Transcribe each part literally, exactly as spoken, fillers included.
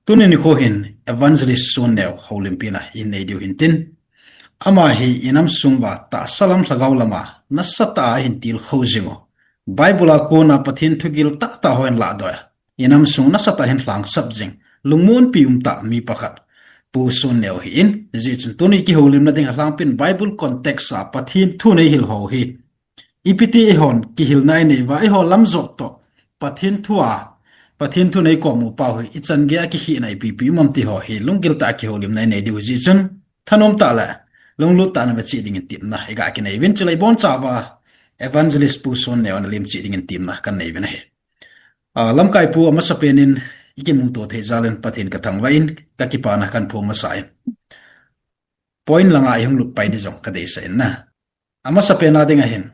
Tuni nikho hin Evangelist Sonneo houlimpi na hin nei diu hin tin. Ama hi inam sung uva tahsa lam lhagao lama nasatah a hin tilkhou jing u. Bible a kona Pathen thugil tahtah ho hin lahdoh a, inam sung nasatah a hin lhangsap jing, lungmonpi umtah mi pakhat, Pu Sonneo hi in. Hijeh chun tuni kihoulimna ding a lhangpin Bible context a Pathen thu nei hil ho hi, ipi ti eihon kihilna inei uva, eiho lamjot toh Pathen thu a, Pathen thu nei kom u pau hi ichan gei a kikhenna ipi ipi um am ti ho hi lunggil tah a kihoulimna inei diu hijeh chun, thanom tah le lunglut tah a na ve cheh dingin temna iga kinei uvin, chuleh ibonchauva Evangelist Pu Sonneo na lim cheh dingin temna kan nei uvin ahi. Ah, lamkai pu, amasapen in ikimuto thei jal in Pathen ka thangvah in, ka kipana kan phong masa in. Point langa ihung lut pai ding jong ka deisah in na. Amasapen a ding ahin,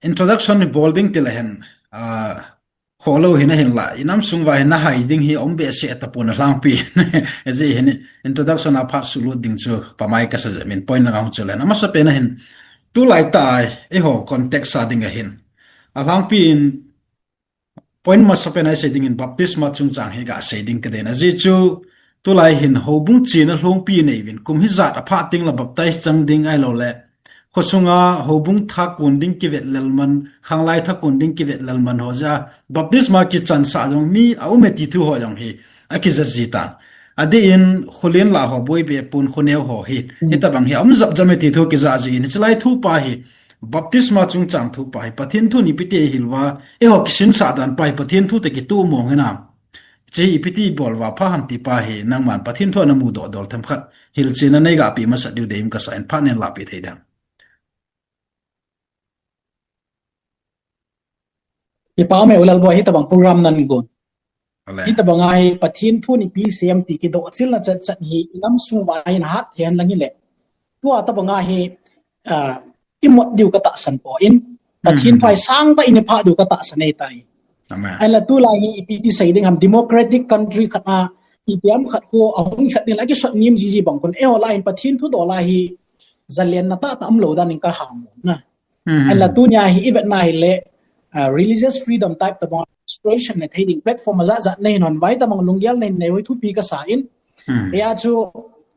introduction hi bol ding tile hin, ah, kholou hin ahinlah, inam sung uva hin na hai ding hi um behseh tapon alhangpi. Hijeh hin introduction a phat sulut ding chu pamai kasa jep in, point langa hung chule hin. Amasapen a hin, tulai tah a eiho context a ding ahin, alhangpi in, point masapen a isei dingin baptisma chungchang hi ga sei ding ka deina. Hijeh chu tulai hin houbung chena lhungpi nei uvin, kum hijat aphat teng le baptize chang ding ahilouleh khosunga houbung thakon ding kivet lel man, khanglai thakon ding kivet lel man ho jeh a baptisma kichansah jong mi aume ti thu ho jong hi akija ji tan. Adeh in kholen lah ho, boibe pon khoneo ho hi, hitabang hi aum japjap e ti thu kija ji in, hichelai thu pa hi, baptisma chungchang thu pa hi, Pathen thu in ipi ti eihil uva, eiho kisinsah dan pa hi, Pathen thu toh kitoh mong hinam, hiche hi ipi ti bol uva pha ham ti pa hi, nangman Pathen thu a na mudoh dol themkhat hilchetna nei ga pe masat diu deium kasa in, phat nen lahpeh thei dem? Kipa ume u Lalboi, hitabang program nan gon. Hitabang a hi Pathen thu in ipi asei em ti kidoh chilna chatchat hi inam sung uva hin hat hen lang hile, tua tabang a hi, ah, imut diu ka tahsan poi. Pathen thu a hi sangtah in iphah diu ka tahsan ahitai. Ahinla tulai hi ipi ti sei ding ham, democratic country khat a ipi ham khat khu ahung khat ni la kisot ngim jiji bang khun, eiho lah hin Pathen thudoh lah hi jalenna tahtah umlou dan in ka ham na. Ahinla tunia hi ivet na hile, ah, religious freedom type tabang expression nei thei ding platform ajat jat nei hin hon vai tabang lunggel nei nei hoi thupi kasa in. Hia chu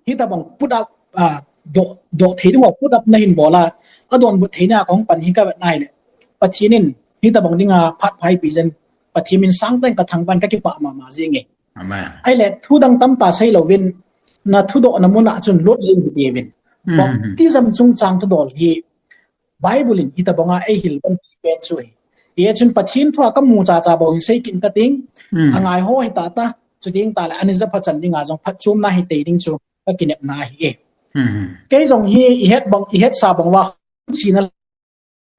hitabang put up, ah, doh, doh thei ding uva put up na hin bol a, adonbut theina kahung pan hi kavet na hile, Pathen in hitabang dinga phat pha eipe jeh in Pathen min sangtah in ka thangvah in ka kipah mama jenge. Ahile thu dang tamtah sei louvin, na thudohna mun a chun lut jing hite uvin. Baptism chungchang thudol hi Bible in hitabang a eihil ban ti pen chu hi. Hia chun Pathen thu a ka mu chacha bou hin sei kit ka ting, angai ho hi tahtah, chuteng tahle ani ja pha chan dinga jong phatchomna hi tei ding chu ka kinepna ahi e. Kei jong hi ihet bang, ihetsa bang uva china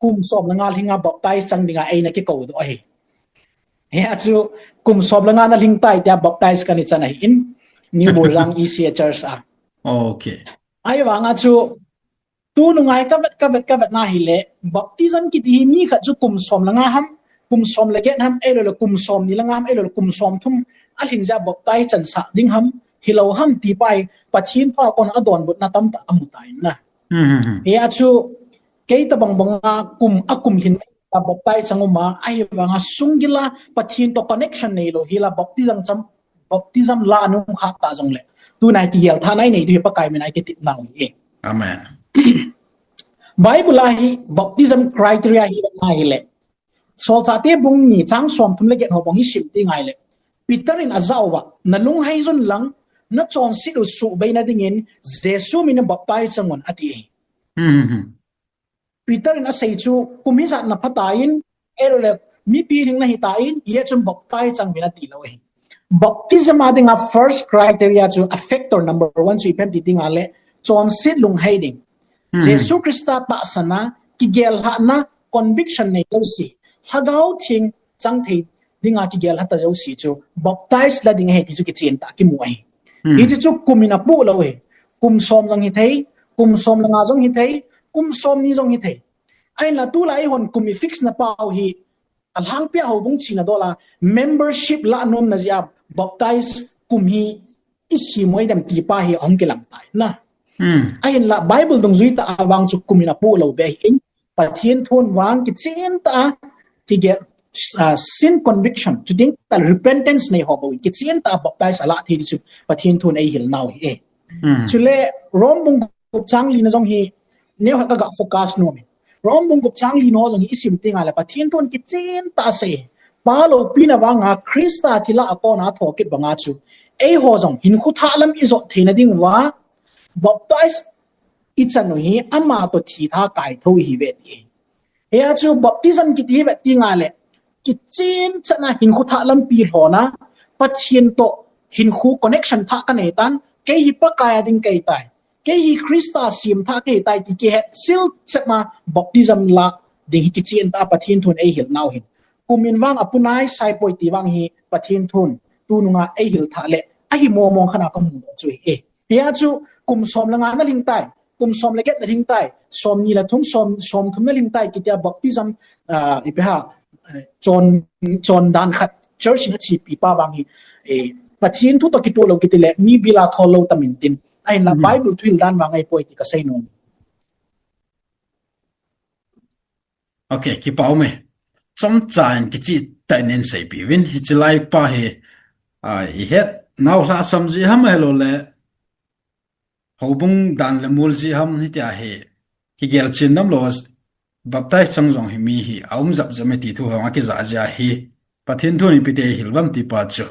kum som le nga lhinga baptize chang dinga eina kikou doh ahi. Hia chu kum som le nga na lhing tai tia baptize kana chan ahi in, New Burjang E C A Church a. Ahivanga chu tunung a hi kavet, kavet, kavet na hile, baptism kiti hi mi khat chu kum som le nga ham, kum som le get ham, ahilouleh kum somni le nga ham, ahilouleh kum somthum alhing jeh a baptize chansah ding ham, hilou ham ti pa hi Pathen thu a kon adonbutna tamtah kamu tai na. Hia chu kei tabang banga kum, akum lhin a baptize chang uma, ahivanga sunggil a Pathen toh connection neilou hila baptism chang, baptism la nom khat ta jongle, tuna hi kigel thana inei diu hi Pakai min a ikitepna u hi. Bible a hi baptism criteria hi na hile, Solchahte bung ni chang somthum le get ho bang hi sim teng ahile, Peter in ajah uva, na lunghei jun lang, na chonset u suhbeina dingin Jesu min in baptize chang un ati ahi. Peter in asei chu kum hijat na phatai in, ahilouleh mipi lhing na hitai in, hia chun baptize chang uvin atilou ahi. Baptism a dinga first criteria chu, a factor number one chu ipi ham ti dinga le, chonset lunghei ding. Jesu Christa tahsan a kigel lhahna conviction nei jouse, Lhagao Theng chang thei dinga kigel lhah ta jouse chu baptize la ding ahi ti chu kichen tah a kimu ahi. Hiche chu kum in apoh lou ahi. Kum som jong hithei, kum som le nga jong hithei, kum somni jong hithei. Ahinla tulai hon kum ifix na pau hi, alhangpia houbung china dol a membership la nomna jeh a baptize kum hi isim u hidem ti pa hi ahung kilang tai na. Ahinla Bible dungjui tah a vang chu kum in apoh lou be ahin, Pathen thun vang kichen tah a kigel, uh, sin conviction, chuteng tah repentance nei ho bou in, kichen tah a baptize alah thei ti chu Pathen thun eihil nau ahi e. Chule Rome bung gup chang li na jong hi, neo ha ka ga focus nom e. Rome bung gup chang li na ho jong hi isim teng le Pathen thun kichen tah a asei. Pa loupina vanga Christa thilha a kona athokit banga chu, eiho jong hinkho thah lam ijot theina diuva, baptize ichan u hi ama toh thilha kaithou ihiuve ti. Hia chu baptism kiti hi vet teng le, kichen chan a hinkho thah lampi lhona, Pathen toh hinkho connection thah kanei tan, kei hi Pakai a ding kahitai, kei hi Christa sem thah kahitai ti kihet sil chet ma baptism lah ding hi kichen tah a Pathen thun eihil nau ahin. Kum in vang apunai saipoi ti vang hi Pathen thun tunung a eihil thah le, ahi mong mong khat a kamu chu ahi e. Hia chu kum som le nga na lhing tai, kum som le get na lhing tai, som ni le thum, som, som thum na lhing tai, kitia baptism, ah, ipi ham, eh, chon, chon dan khat, church in achepi pa vang hi, eh, Pathen thu toh kitoh lou kiti le, mi bil a thol lou tam in tin. Ahinla Bible thu hil dan vang ahipoi ti kasei nom. Ok, kipa um e. Chomcha in kichen tah in nei seipi uvin, hiche lai pa hi, ah, ihet nau lhasam jeh ham ahilou le, houbung dan le mol jeh ham hitia hi, kigel chen nom lou, baptize chang jong hi mi hi aum jap jap e ti thu hung akija jeh ahi. Pathen thun ipi ti eihil uvam ti pa chu,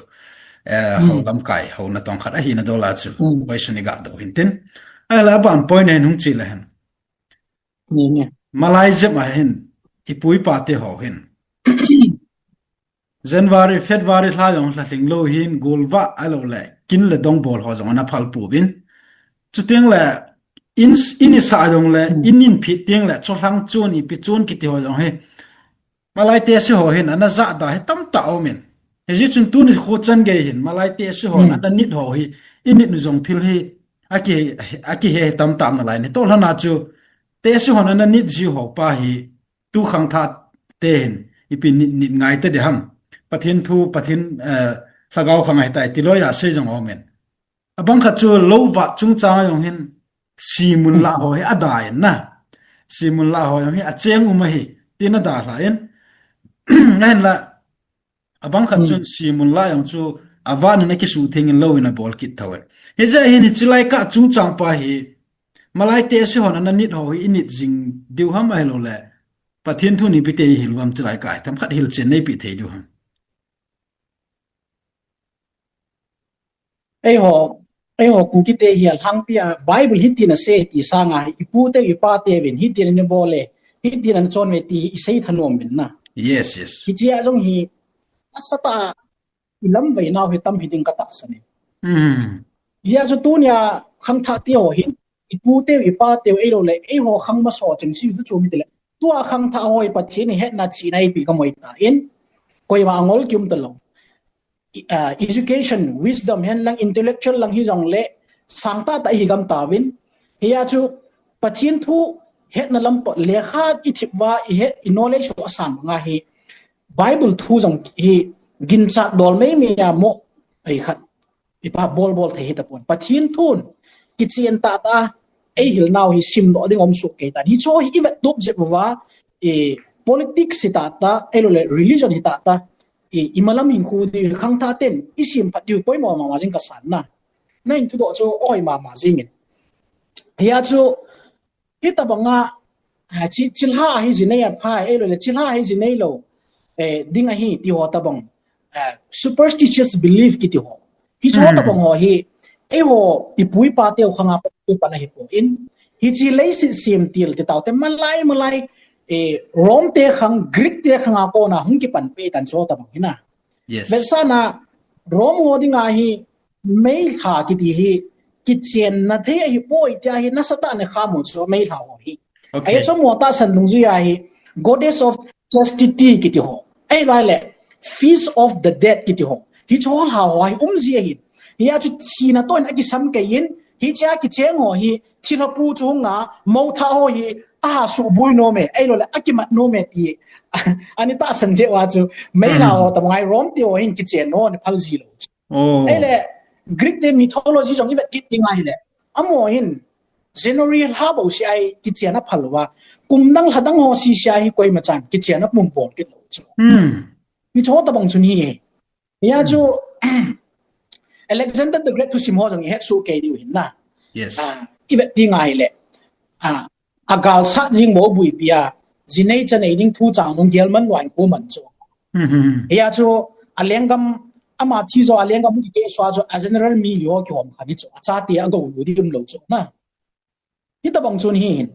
eh, hou lamkai, hou natong khat ahina dol a chu, question iga doh u hin tin. Ahinla aban point a hin hung che le hen. Malai jep a hin, ipu ipa te ho hin, January, February lha jong lha lhing lou hin, golvah ahilou le, kin le dong bol ho jong ana phal pouvin. Chuteng le, in, in isah jong le, in in phit teng le, cholhang chun ipi chun kiti ho jong hi, malai tehse ho hin ana jahda hi tamtah aum in. Hijeh chun tuni kho chan gei hin, malai tehse ho ana nit ho hi, init u jong thil hi, aki, akihe tamtah nalai in. Toh lhana chu, tehse hon ana nit jiu ho pa hi, tu khangthah te hin, ipi nit, nit ngai ta ding ham. Pathen thu, Pathen, eh, lhagao khang ahitai, ti loi a sei jong aum in. Abang khat chu lou vat chungchang a jong hin, simun lah ho hi ada in na. Simun lah ho jong hi acheng um ahi, tin ada lha in. Ahinla, abang khat chun simun lah jong chu avat in akisuh theng in lou in abol kit thou in. Hijeh hin hiche lai kah chungchang pa hi, malai tehse hon ana nit ho hi init jing diu ham ahilou le, Pathen thun ipi ti eihil uvam hiche lai kah hi themkhat hilchen neipe thei diu ham. Eiho, eiho Kuki te hi alhangpi a Bible hitin asei ti sanga, ipu te ipa teuvin hitin ana bol e, hitin ana chon uve ti isei thanom uvin na. Yes, yes. Hiche a jong hi, asatah a ilamvai nau hi tam hiding katahsan e. Hia chu tunia khangthah te ho hin, ipu teu, ipa teu, eilou le, eiho khang masa cheng si tu chu mi tile. Tua khangthah ho hi Pathen in hetna chihna eipeh kamu tan. Koima angol kium talou. I, ah, education, wisdom, hen lang intellectual lang hijongle, sangtah tah ihi gam tauvin. Hia chu Pathen thu hetna lam toh lekha ithip uva, ihet, i knowledge ho asan banga hi. Bible thu jong hi ginchat dol meimei a mo, ei khat. Ipi bol bol thei hitapon. Pathen thun, kichen tah tah a, eihil nau hi simdoh ding um soh kei tan. Hicho hi ivet tup jep uva, eh, politics hi tah tah, eilou le religion hi tah tah, eh, imalam hinkho ding khangthah ten, isim phat diu poimo mama jing kasan na. Na in thudoh chu oi mama jing in. Hia chu, Hitabanga, ah, chi, chilha hi jinei apha, eilou le chilha hi jinei lou, eh, ding ahi ti ho tabang, eh, superstitious belief kiti ho. Hiche ho tabang ho hi, eiho ipu ipa teu khanga pat, ipa na hipon. Hiche leiset semtil ti taute malai, malai, eh, Rome te khang, Greek te khanga kona hung kipan peh tan hiche ho tabang hi na. Yes. Vetsahna, Rome ho dinga hi, meilha kiti hi, kichenna thei ahipoi tia hi nasatah in khamu chu meilha ho hi. Okay. Ahi chu mo tahsan dungjuia hi, Goddess of Chastity kiti ho. Ahilouleh, Feast of the Dead kiti ho. Hiche ho lha ho hi umji ahi. Hia chu thina toh in akisam keiyin, hichea kicheng ho hi, thilhapu chu hunga, motha ho hi, aha subui nom e, ahilouleh, akimat nom e ti. Ana tahsan jeh uva chu, meilha ho tabang ahi Rome te ho hin kichen ho, ana phal ji lou. Oh. Ahile, Greek te mythology jong ivet kit ding ahile. Amaho hin, January lha bou seh a hi kichen aphal uva. Kum dang lha dang ho seh seh a hi koima chan, kichen apumpon kit lou. chu. Hmm. Hicho tabang chu ahi. Hia chu, Alexander the Great thusim ho jong ihet soh kei diu ahin na. Yes. Ah, ivet ding ahile. Ah, agalsat jing bou buipi a, jinei chanei ding thu chang nung gelman lou ahin khu man chu. Hmm, hmm, hmm. Hia chu, alenggam, ama thi jo alenggam kikehsua chu, a general mi li ho kihom khan hi chu, achate agou lou ding umlou chu na. Hitabang chu ahin.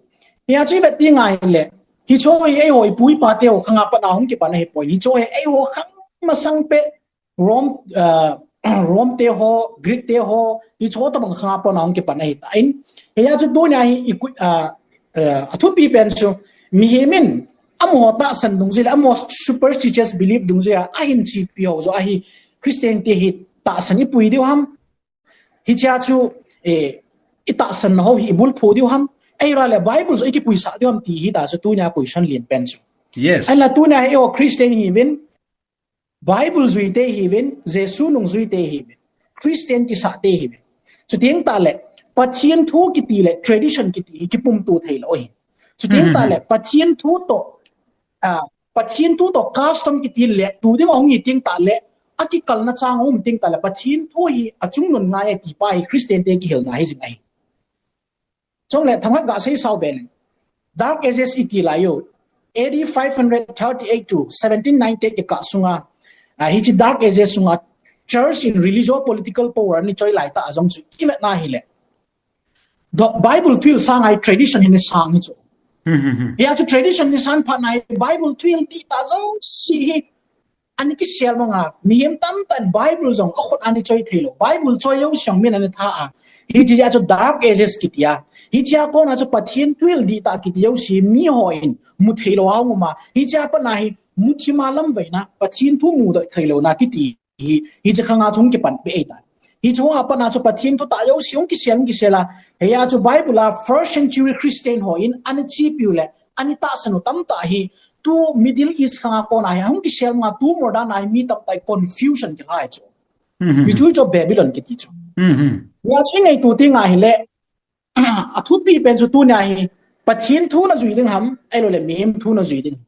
Hia chu ivet ding ahile, hicho hi eiho ipu ipa teho khanga pat a hung kipan ahipoi. Hicho hi eiho khang masang pet Rome, ah, Rome teho, Greek teho, hicho tabang khanga pat a hung kipan ahitan. Hia chu tunia hi iku-, ah, ah, athupi pen chu, mihem in, amaho tahsan dungjui le, amaho superstitious belief dungjui a, ahin chepi ho joh ahi Christianity hi tahsan ipui diu ham. Hichea chu, eh, itahsan ho hi ibulphu diu ham. Ahilouleh Bible joh ikipuisah diu ham ti hi ta chu tunia question len pen chu. Yes. Ahinla tunia hi eiho Christian ihiuvin, Bible juite ihiuvin, Jesu nungjuite ihiuvin, Christian kisahte ihiuvin. Chuteng tahle, Pathen thu kiti le tradition kiti hi kipumto theilou ahi. Chuteng tahle, Pathen thu toh, ah, Pathen thu toh custom kiti le tu ding ahung hi teng tahle, akikalna chang aum teng tahle, Pathen thu hi achungnung ngai e ti pa hi Christian te kihilna hijing ahi. Chule themkhat gasei sao be leng. Dark Ages iti lai u. A D five hundred thirty-eight to seventeen ninety-eight kikah sunga, ah, hiche Dark Ages sunga church in religious political power ana choi lai tah a jong chu ivet na hile. Bible thuhil sanga hi tradition hi ana sang hi chu. Hmm, hmm, hmm. Hia chu tradition ana sang phat na hi Bible thuhil dihtah jouse hi ana kisel mong a, mihem tamtah in Bible jong akhut a ana choi theilou. Bible choi jouse jong min ana tha a. Hiche jeh a chu Dark Ages kiti a. Hichea kona chu Pathen thuhil dihtah kiti jouse miho in mu theilou a hung um a. Hichea pat na hi muthim a lamvaina, Pathen thu mudoh theilouna kiti hi, hiche khanga chu hung kipan peh ahitai. Hiche a pat na chu Pathen thu tah jouse hung kisel, hung kisel a. Hia chu Bible a first century Christian ho in ana chepiu le, ana tahsan u tamtah hi, tu Middle East khanga kona hi, hung kisel nga tu modern a hi mi tamtah confusion kilhai chu. Hmm, hmm, hmm. Hichu chu Babylon kiti chu. Hmm, hmm. Hia chu ingaito teng ahile, athupi pen chu tunia hi, Pathen thu najui ding ham, ahilouleh mihem thu najui ding.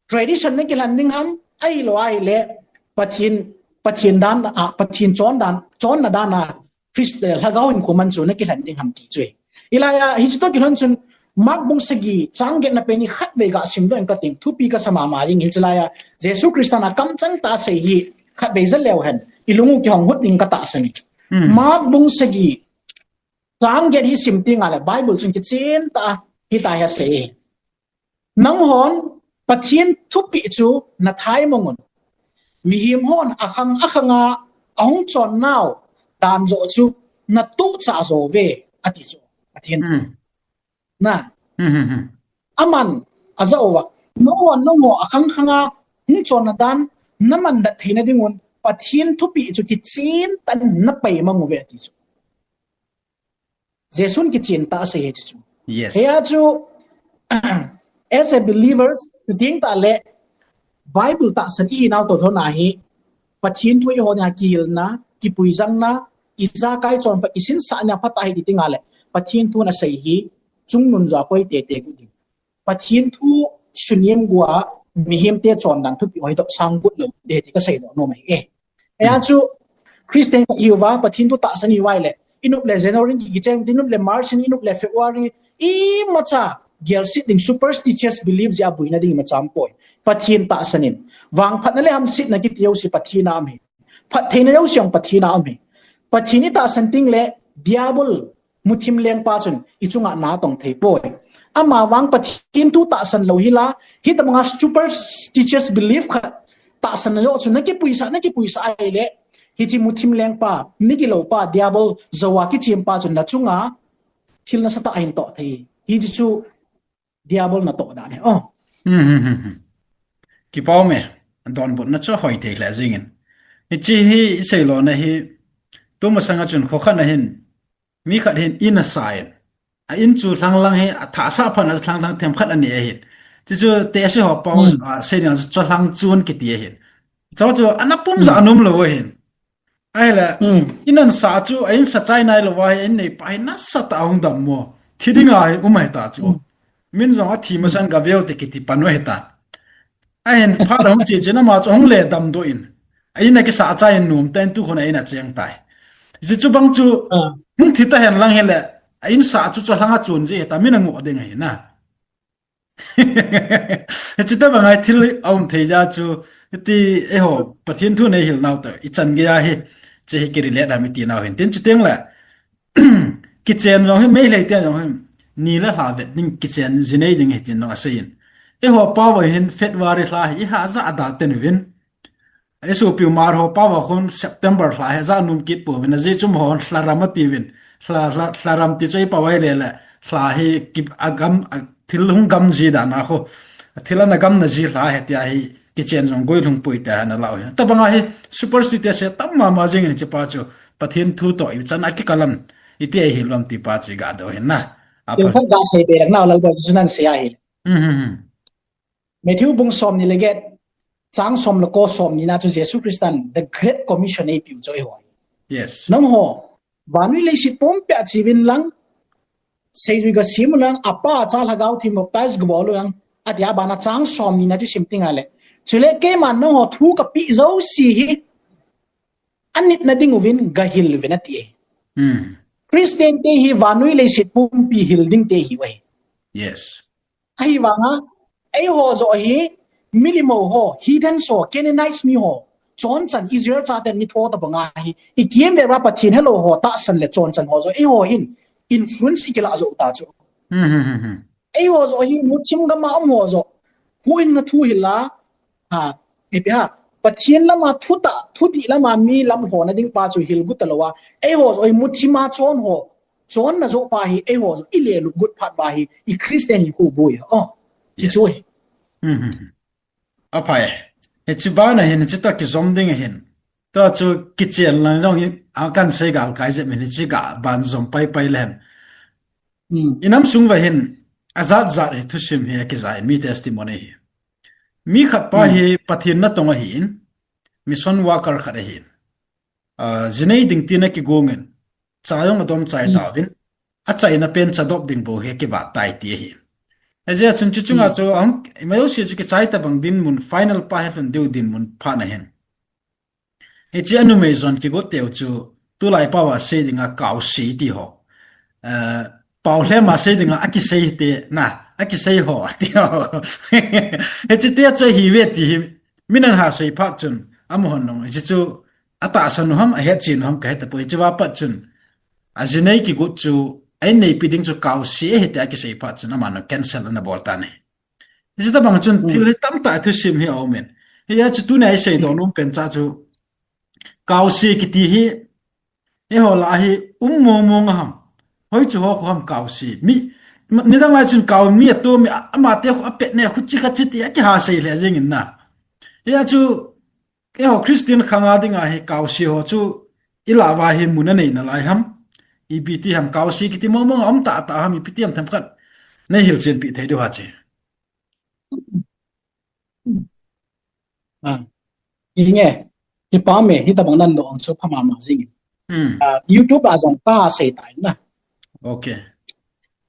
Tradition nakilhen ding ham, ahilou ahile, Pathen, Pathen dan a, Pathen chon dan, chonna dan a, Christ, eh, Lhagao hinkho man chu nakilhen ding ham ti chu ahi. Hilai a, hiche toh kilhon chun, Mark bung sagi, chang get na pen hi khatvei gasim doh in kating, thupi kasa mama jing hiche lai a, Jesu Christa in akamchang tah asei hi, khatvei ja leu hen, ilung u kihong hut ding katahsan e. Hmm. Mark bung sagi, chang get hi sim teng le, Bible chun kichen tah a, hitia hi asei e. Nanghon Pathen thupeh chu nathaimong un. Mihem hon akhang akhang a ahung chon nau dan joh chu natoh chah jo uve ati chu. Pathen thu. Hmm. Na. Hmm, hmm, hmm. Aman ajah uva. Nanghon nangho akhang khang a hung chonna dan namandat theina ding un Pathen thupeh chu kichen tah in napaimang uve ati chu. Jesun kichen tah asei e chu. Yes. Hia chu, as a believers, chuteng tahle, Bible tahsan ihinau toh lhon a hi, Pathen thu eiho nia kihilna, kipuijangna, ijakai chonphat, isinsahna phatah hi ti teng le, Pathen thu in asei hi, chungnung joh a koi tete gu ding. Pathen thu sunem gu a mihemte chondan thupeh ho hi dopsang gu lou ding ti kasei nom ahi e. Hia chu Christian kahiuva, Pathen thu tahsan ihiuva le, inop le January kicheng, inop le March, inop le February, imacha gelset ding superstitious belief jeh a buina ding imacha aumpoi. Pathen tahsan in. Vangphatna le hamsetna kiti jouse Pathen a um ahi. Phattheina jouse jong Pathen a um ahi. Pathen itahsan teng le, Diabol muthim lengpa chun ichunga na atong thei poi. Amavang Pathen thu tahsan lou hi la, hitobanga superstitious belief khat tahsan na joh chun nakipuisah, nakipuisah ahile, hiche muthim lengpa, migilou pa, Diabol jou a kichempa chun nachunga thil nasatah ahin toh thei. Hiche chu Diabol natoh dan ahi. Oh. Hmm, hmm, hmm, hmm. Kipa um e. Donbutna chu hoi thei lheh jingin. Hiche hi isei lona hi, tumasanga chun kho khat na hin, mi khat hin in asa in. A in chu lhanglang hi, athah sah phat na lhanglang themkhat anei ahin. Chuchu tesi ho pao, hmm, a, sei ding chu cholhang chun kiti ahin. Chu chu ana pum ja, hmm, anom lou ahin. Ahile, hmm, in an sa chu, a in sa chai nailou ahi, a in neipa hi nasatah a hung dammo. Thi dinga hi um ahi ta chu. Hmm. Min jong athi masan, hmm, gavel te kiti pan u ahi ta. Ahin phat ahung che chun ama chu ahung le damdoh in. A in a kisah a chai in nom tan tu khun a in a cheng tai. Hiche chu bang chu, ah, hung thi ta hen lang hile, a in sah chu chu lhang a chun ji ta min a ngoh ding ahi na. Hiche tabang a thil a um thei ja chu, ti eiho, Pathen thu nei hil nau ta, i chan gei a hi, che hi ki relate a mi ti nau hin. Tin chu teng le, kichen jong hi, Meitei te jong hi, ni le lha vet ding kichen ji nei ding hi tin jong a sei in. Eiho pao a hin February lha hi, i ha ja a da ten uvin. I sopi u Hmar ho pao a khun September lha hi ja nom kit pouvin, ajeh chu amaho lharam ati uvin. Lha, lha, lharam ti chu i pao a hi le le, lha hi ki, a gam, a thil hung gam ji dan a khu. A thil ana gam na ji lha hi tia hi kichen jong guilhung pui tia ana lau hi. Tabang a hi superstitious hi tam mama jing in hiche pa chu Pathen thu toh i chan a kikal am, i ti a hi lom ti pa chu i ga do hin na. A Thil pa. Khat ga sei be lak nau Lalboi chu nan sei a hi. Hmm, hmm, hmm. Matthew bung som ni le get, chang som le ko som ni na chu Jesu Christan the Great Commission eipe u chu eiho. Yes. Nangho, vannoi leiset pumpi a che uvin lang, seijui ga sem un lang, Apa, Cha, Lhagao Theng baptize ga bol un lang, atia bana chang som ni na chu sim ding a le. Chule keiman nangho thu ka pe jouse hi, a nit na ding uvin ga hil uvin ati e. Hmm. Christian te hi vannoi leiset pumpi hil ding te hi uve. Yes. Ahivanga, eiho joh hi, milim ho, heathens ho, Canaanites mi ho, chonchan Israel chaten mi tho tabang a hi, i kiam ve ra Pathen helou ho, tahsan le chonchan ho joh, eiho hin, influence i kila joh ta chu. Hmm, hmm, hmm, hmm. Eiho joh hi, muthim gam a um ho joh, huhhingna thu hil a, Ha, ipi ham. Pathen lama thutah, thudih lama mi lamlhona ding pa chu hil got talou a. Eiho joh hi muthim a chon ho. Chonna joh pa hi, eiho joh i lelut got phat uva hi, i Christian hi khu boi. Oh, chi chu hi. Yes. Hmm, hmm, hmm. Aphai. Hiche bana hin, hiche toh kijom ding ahin. Tua chu kichen lang jong hi, a kan sei gal kai jep in hiche ga ban jom pai pai le hen. Hmm. I nam sung uva hin, ajat jat hi thusim hi akijai, mi testimony hi. Mi khat pa hi Pathen natong ahin, mission worker khat ahin. Ah, jinei ding tin akigong in, cha jong adom chai tauvin, achaina pen cha dop ding bou hi akivat tai ti ahin. Ajeh chun chu chunga chu, ahung, ima jouse chu kichai tabang dinmun, final pa hi lhun diu dinmun phat na hin. Hiche a numei jon kigot teu chu, tulai pao a sei dinga kaosi ti ho. Eh, pao lhem a sei dinga akisei te na, akisei ho ti ho. Hiche te chu ahi ve ti hi, min ana sei phat chun, amahon jong, hiche chu atahsan u ham, ahetchen u ham kahe tapoi, hiche va pat chun, ajinei kigot chu, a inneipi ding chu kaosi ahi ti akisei phat chun, aman cancel ana bol tan ahi. Hiche tabang chun thil hi tamtah thusim hi aum in. Hia chu tunia isei doh nom pen cha chu kaosi kiti hi, eiho lah a hi um mong mong a ham. Hoi chu ho khu ham kaosi. Mi, nidang lai chun kao mi ato mi a, amate khu apet ne khu chi kha chi ti akiha sei le jing in na. Hia chu Keiho Christian khang a dinga hi kaosi ho chu ilah uva hi mun anei nalai ham. Ipi ti ham kaosi kiti mong mong a um tah tah ham ipi ti ham themkhat. Nei hilchen pi thei diu ham che. Ah. Inge, kipa me, hitabang nan doh ang chu pha mama jing. Hmm. Ah, YouTube a jong kasei tai na. Okay.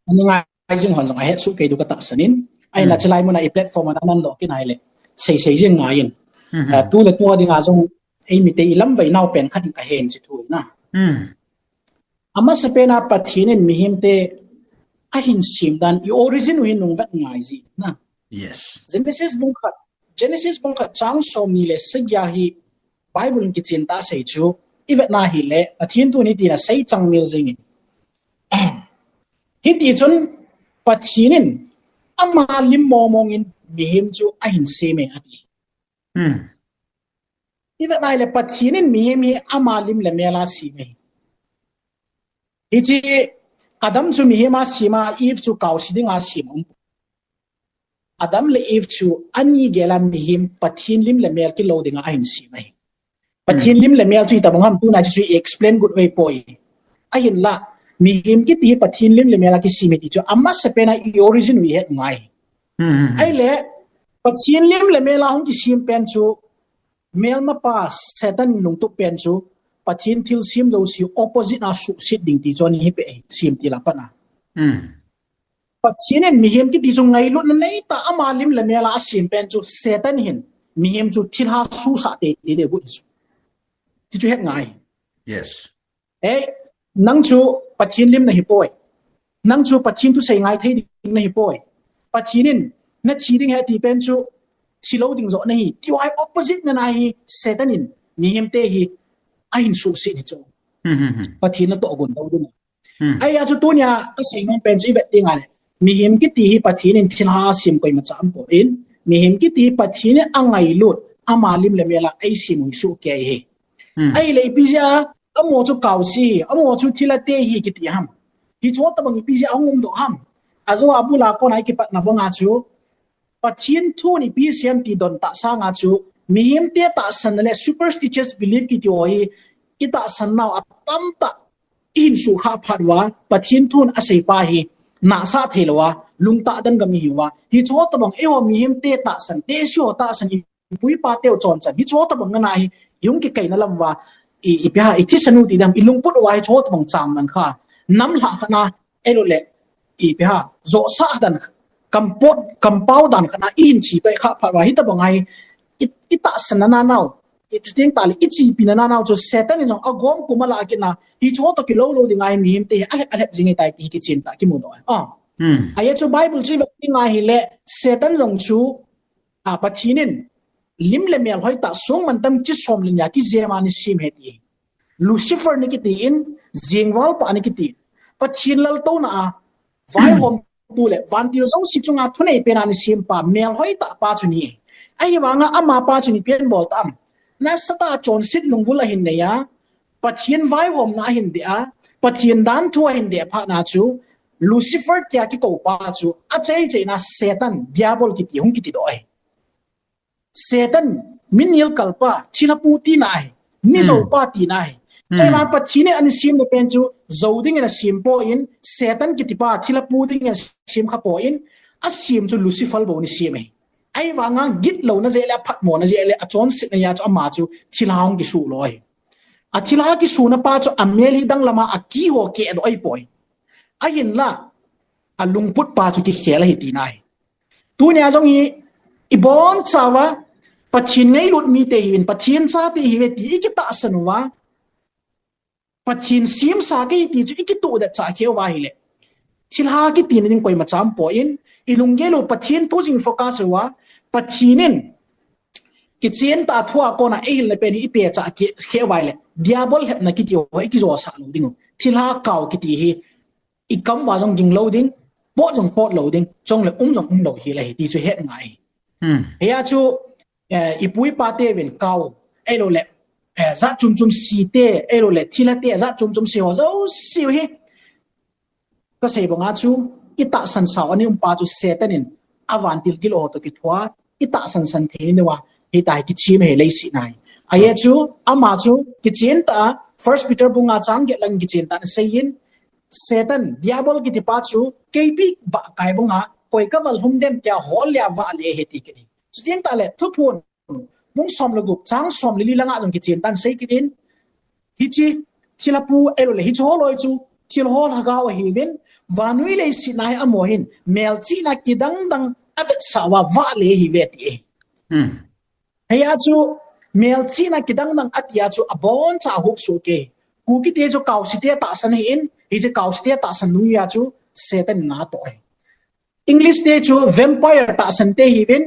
Ani ngai jing hon jong ahet soh kei diu katahsan in. Ahin la chulai mun a i platform a nan doh kit nai le. Sei sei jing ngai in. Hmm. Ah, tu le tu dinga jong eimite i lamvai nau pen khat in kahen chi thu na. Hmm. Amasapen a Pathen in mihem te ahin sem dan i origin u hi nung vet ngai ji na. Yes. Genesis bung khat, Genesis bung khat chang som ni le sagi a hi Bible in kichen tah sei chu i vet na hile Pathen thu ni tina sei chang mil jing in. Hiti chun Pathen in ama lim mong mong in mihem chu ahin sem e ati. Hmm. I vet nai le Pathen in mihem hi ama lim le mel a sem e. Hiche Adam chu mihem a sem a Eve chu kaosi ding a sem um. Adam le Eve chu ani gel a mihem Pathen lim le mel kilou ding a ahin sem ahi. Pathen lim le mel chu itabang ham tuna chu i explain got uve poi. Ahin la, mihem kiti hi Pathen lim le mel a kisem e ti chu amasapen a i origin u i het ngai. Hmm, hmm, hmm. Ahile, Pathen lim le mel a hung kisem pen chu, melmapa Satan lungtup pen chu, Pathen thilsem jouse opposite a suhset ding ti chu ahi pe, sem til a pat a. Hmm. Pathen in mihem kiti chu ngailutna neitah a ama lim le mel a asem pen chu Satan hin mihem chu thilha susah teitei ding agot chu. Ti chu het ngai. Yes. Ei, nang chu Pathen lim nahi poi. Nang chu Pathen thusei ngai thei ding nahi poi. Pathen in nathi ding ahi ati pen chu thilou ding joh nahi. Ti uva opposite na nahi Satan in mihem te hi ahin suhset hi chu. Hmm, hmm, hmm. Pathen natoh gon lou ding. Hmm. Ahia chu tunia kasei nom pen chu i vet ding ahile, mihem kiti hi Pathen in thilha asem koimacha aumpoi. Mihem kiti hi Pathen in angailut, ama lim le mel a eisem u hi sohkei ahi. Hmm. Ahile ipi jeh a, amaho chu kaosi, amaho chu thilha te hi kiti ham. Hiche tobang ipi jeh a hung umdoh ham. Ajou a bul a kona i kipatna banga chu, Pathen thun ipi asei ham ti don tah sanga chu, mihem te tahsan le superstitious belief kiti ho hi, i tahsan nau atamtah i hin suhkhah phat uva, Pathen thun asei pa hi nahsah thei lou a, lungtah dan gam ihi uva. Hiche tobang eiho mihem te tahsan, tehse ho tahsan, i pu i pa teu chonchan, hiche tobang na nahi, i hung kikaina lam uva, i, ipi ham, i thisan u ti ding ham, i lungput uva hiche tobang cham dan kha, nam lhah khat na, ahilou le, ipi ham, josah dan, kampot, kampao dan khat na, i hin chi pai khah phat uva, hitobang ahi, i, i tahsan na na nau, i chuteng tah le, i chepi na na nau chu Satan in jong agom kum alah kit na, hiche toh kilou lou ding ahi mihem te hi, alhep, alhep jing ahitai ti hi kichen tah a kimudoh ahi. Ah. Hmm. Ahia chu Bible chu i vet ding ahile, Satan jong chu, a, Pathen in, lim le mel hoitah song mantam chi som le ni a kijem a ana sem ahi ti. Lucifer ana kiti in, jengvalpa ana kiti in. Pathen laltouna a, vaihomtu le, vantil jouse chunga thunei pen a ana sem pa, mel hoitah pa chu ahi. Ahivanga ama pa chu ipi abol tam. Nasatah a chonset lungvul ahin nei a, Pathen vaihomna ahin dei a, Pathen danthu ahin dei phat na chu, Lucifer tia kikou pa chu, achaichai na Satan, Diabol kiti, hung kiti doh ahi. Satan, mi nilkal pa, thilha pu tina ahi, mi Hmm. jou pa tina ahi. Hmm. Ahivang Pathen in ana sem le pen chu, jou dingin asem poi, Satan kiti pa, thilha pu dingin asem kha poi, asem chu Lucifer bou ana sem ahi. Ahivanga gitlouna jeh le, aphatmona jeh le, achonsetna jeh a chu ama chu thilha hung kisu lou ahi. Athilha kisuna pa chu amel hi danglam a akiho keh doh ahi poi. Ahinla, alungput pa chu kikhel ahi tina ahi. Tunia jong hi, i bonchauva, Pathen ngailut mite ihiuvin, Pathen chate ihiuve ti i kitahsan uva, Pathen semsa kahi ti chu i kituhdet chah kheh uva ahile, thilha kitina ding koima cham poi, i lunggel u Pathen thu jing focus uva, Pathen in kichen tah a thu a kona eihil na pen hi i pehchah kheh uva ahile, Diabol lhepna kiti ho i kijosah lou ding u. Thilha kao kiti hi, i kam uva jong ging lou ding, pot jong pot lou ding, chule um jong um lou hel ahi ti chu het ngai. Hmm. Hia chu, eh, i pu i pa teuvin kao, ahilou le, eh, jat chom chom si te, ahilou le, thilha te, jat chom chom si ho jouse u hi. Kasei banga chu, i tahsan sau ana um pa chu Satan in, avantil gilou ho toh kithua, i tahsan san thei nauva, hitia hi kichim ahi leiset a hi. Ahia chu, ama chu, kichen tah a, First Peter bung nga chang get lang kichen tah a ana seiyin, Satan, Diabol kiti pa chu, keipi bahkai banga, koi kaval hung dem tia hol le a vahle ahi ti kit in. Chuteng tah le, Thuphon, bung som le gup, chang som le li langa jong kichen tah a ana sei kit in, hiche, thilha pu ahilou le, hiche holoi chu, thil ho lhagao ahiuvin, vannoi leiset a hi amaho hin, melchihna kidang dang avetsah uva vahle ahiuve ati e. Hmm. Hia chu, melchihna kidang dang atia chu, aboncha ahup soh kei. Kuki te chu kaosi te tahsan ahin, hiche kaosi te tahsan dungjui a chu, Satan in ana toh e. English te chu vampire tahsan te ahiuvin,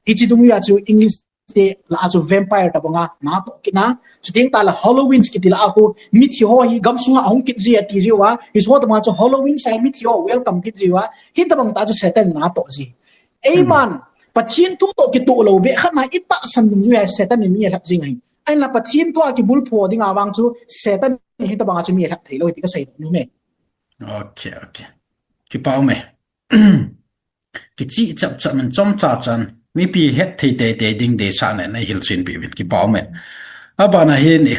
hiche dungjui a chu English te lah a chu vampire tobanga ana toh kit na. Chuteng tah le Halloween kiti lah a khu mithi ho hi gamsunga ahung kit ji ati jiuva, hiche tobanga chu Halloween a hi mithi ho welcome kit jiuva, hitobang tah chu Satan in ana toh ji. Eiman, Pathen thu toh kitoh lou beh khat na i tahsan dungjui a hi Satan in mi alhep jing ahi. Ahinla Pathen thu a kibulphu dinga vang chu Satan in hitobanga chu mi alhep thei lou ti kasei nom e. Okay, okay. Kipa um e. Kichih chap chap in chomcha chan, mipi het thei teitei ding deisah nei nei hilchen peh uvin, kipa um e. Abana hin i,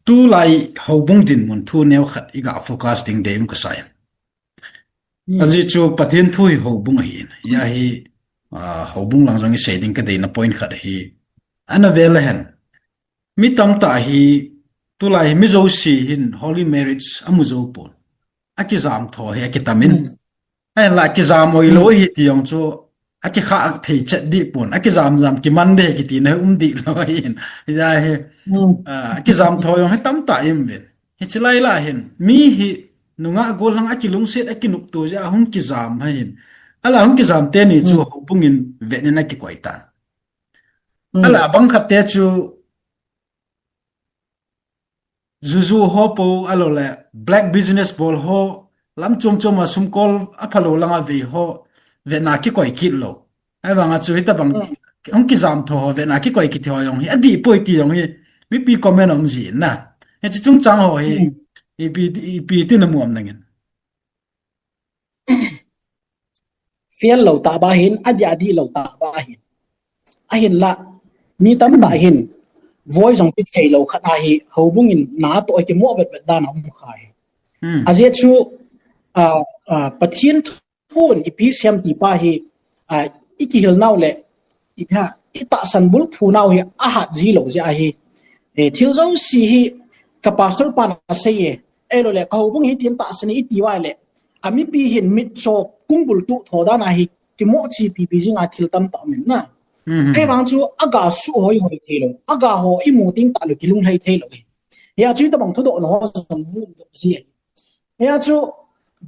tulai houbung dinmun thu neo khat i ga focus ding dei um kasa in. Hmm. Ajeh chu Pathen thu hi houbung ahin. Hia hi, ah, houbung lang jong i sei ding kadeina point khat hi. Ana vel a hen. Mi tamtah hi, tulai hi mi jouse hin holy marriage amu jou pon. Akijam tho hi akitam in. Hmm. Ahinla kijam oi lou hi ti jong chu, akikha thei chet dih pon, akijam jam kiman de kiti na um dih lou ahin. Hijeh a hi, ah, kijam tho jong hi tamtah um uvin. Hiche lai lah hin, mi hi nungah gollhang akilungset, akinopto jeh a hung kijam ahin. Ahinla hung kijam teni chu houbung in vet in akikoi tan. Ahinla abang khat te chu, juju ho po, ahilouleh black business bol ho, lam chom chom a sum kol aphalou lang a vei ho, vetna kikoi kit lou. Ahivang a chu hitabang, hung kijam tho ho, vetna kikoi kit ho jong hi, adih poi ti jong hi, mipi comment a um jin na. Hiche chungchang ho hi, ipi, ipi ti namu am nangin. Fail lou tah ba hin, adih adih lou tah ba hin. Ahinla, mi tamtah hin, voi jong pi thei lou khat ahi, houbung in natoh a kimo vetvet dan a um kha hi. Ajeh chu, ah, ah, Pathen thu in ipi sem ti pa hi, ah, ikihil nau le, ipi ham, itahsan bulphu nau hi ahat ji lou jeh ahi. Eh, thil jouse hi ka pastor pan asei e. Ahilouleh, ka houbung hi tin tahsan e iti uva le, amipi hin mitcho kung bultuh tho dan ahi, kimo chepi pi jing a thil tamtah um in na. Ahivang chu, aga suhoi hoi thei lou, aga ho imu teng tah lou kilunglhai thei lou hi. Hia chu hitabang thudoh na ho jong hung doh ji ahi. Hia chu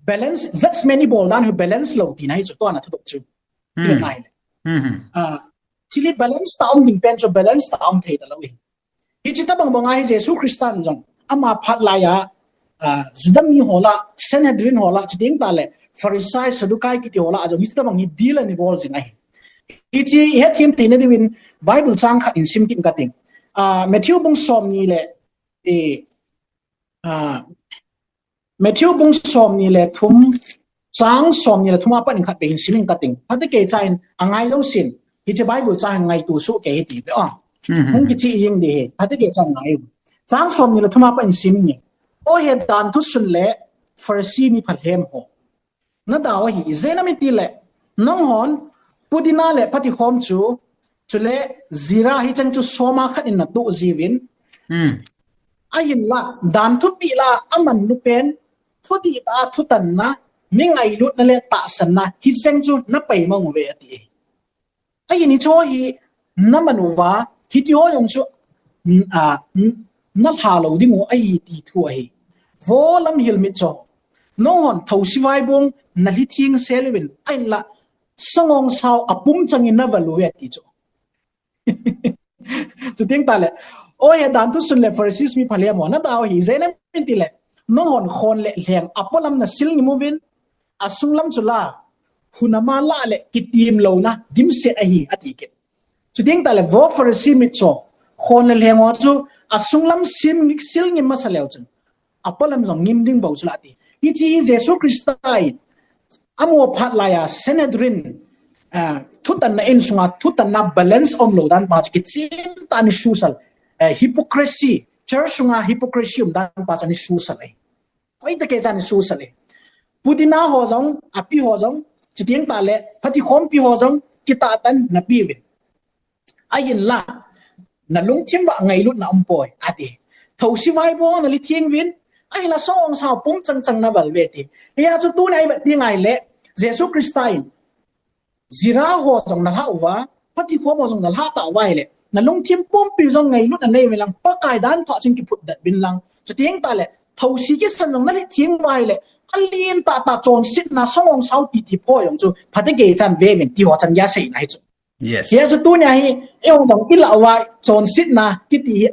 balance, judgment ibol dan hi balance lou tina hi chu tua na thudoh chu. Ti ngai le. Ah, thil hi balance tah um ding pen chu balance tah um thei talou hi. Hiche tabang bang a hi Jesu Christan jong ama phat lai a, ah, Juda mi ho lah, Sanhedrin ho lah, chuteng tah le Pharisai, Saddukai kiti ho lah a jong hiche tabang hi deal ana bol jing ahi. Hiche ihet them theina diuvin Bible chang khat in sim kit kating. Ah, Matthew bung somni le, eh, ah, Matthew bung somni le thum, chang somni le thum a pat in khat beh hin sim ing kating. Phatecha in angai jousen, hiche Bible chang hi ngaito soh kei hite ve o. Hung kichih jing ding ahi, phatecha in ngai. Chang somni le thum a pat in sim inge. O he danthu sun le Pharisee mi phalhem ho. Nadau ahi, ijeh inem itile, nanghon pudina le phatikhom chu, chule jeera hicheng chu soma khat in natoh jiuvin. Ahinla, danthu peh lah a amanlu pen, thudih tah a thutanna, mi ngailutna le tahsanna, hicheng chu napai mang uve ati. Ahin hiche ho hi naman uva, hiti ho jong chu, n-, a, n-, nalha lou ding u ahi ti thu ahi. Vo lamhil mitcho. Nanghon thousi vaibong nalhi theng sel uvin, ahinla sangong sao apum chang in naval uve ati chu. Chuteng tah le, o he danthu sun le Pharisees mi phalhem ho, nadau ahi, ijeh inem itile, nanghon khon le lheng apolam nasil ngim uvin, asunglam chu la, hunama lah le kitim louna dimset ahi, ati kit. Chuteng tah le, vo Pharisee mitcho, khon le lheng ho chu, asunglam sil, sil ngim masa leu chun, apolam jong ngim ding bou chu la ati. Hiche hi Jesu Christa in, amaho phat lai a, Sanhedrin, ah, thutanna in sunga, thutanna balance um lou dan pa chu kichen tah a ana susal, eh, hypocrisy, church sunga hypocrisy um dan pa chu ana susal ahi. Hoitah kei chan ana susal e. Pudina ho jong, ape ho jong, chuteng tah le, phatikhompi ho jong, kitah tah in napeh uvin. Ahinla, nalungthim uva ngailutna umpoi, ati. Thousi vaibong nalhi theng uvin, ahinla sangong sao pum chang chang naval uve ati. Hia chu tuni a ivet ding ahile, Jesu Christa in, jeera ho jong nalhah uva, phatikhom ho jong nalhah tah uva ahile, nalungthim pumpi jong ngailutna nei uvin lang, Pakai dan thua chun kiphutdet uvin lang. Chuteng tah le, thousi kisan jong nalhi theng uva ahile, alen tah tah chonsetna sangong sao titi pho jong chu, phatecha in ve uvin ti ho chan geiya seina ahi chu. Hia chu tuni a hi, eiho jong ilah uva chonsetna kiti hi,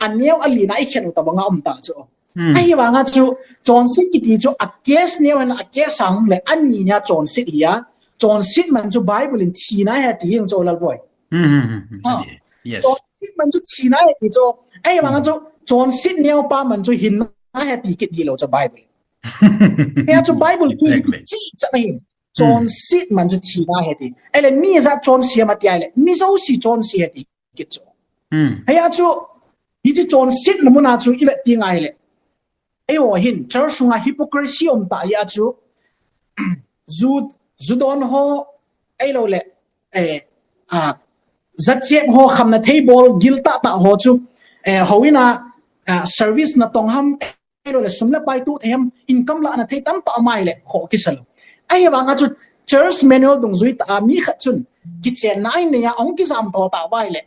aneo alen a ikhen u tabang a um tah chu. Ahivang a chu, chonset kiti chu a case neo hen a case sang le ani nia chonset hi a, chonset man chu Bible in thina ahi ati jeng chu Lalboi. Chonset man chu thina ahi ati chu, ahivang a chu, chonset neo pa man chu hinna ahi ati kit ding lou chu Bible. Hia chu Bible thu hi kichih chan ahi. Chonset man chu thina ahi ati. Ahile mi ijat chonse ham ati ahile, mi jouse chonse ahi ati kit chu. Hia chu, hiche chonsetna mun a chu ivet ding ahile, eiho hin church sunga hypocrisy um tah jeh a chu, ju, ju don ho, ahilouleh, eh, ah, jachem ho, khamna thei bol gil tah tah ho chu, eh, houin a, ah, service natong ham, ahilouleh sum le pai toh thei ham, income lahna thei tamtah um ahile, khoh kisa lou. Ahivanga chu church manual dungjui tah a mi khat chun kichenna ahin nei a, ahung kijam tho tauva ahile,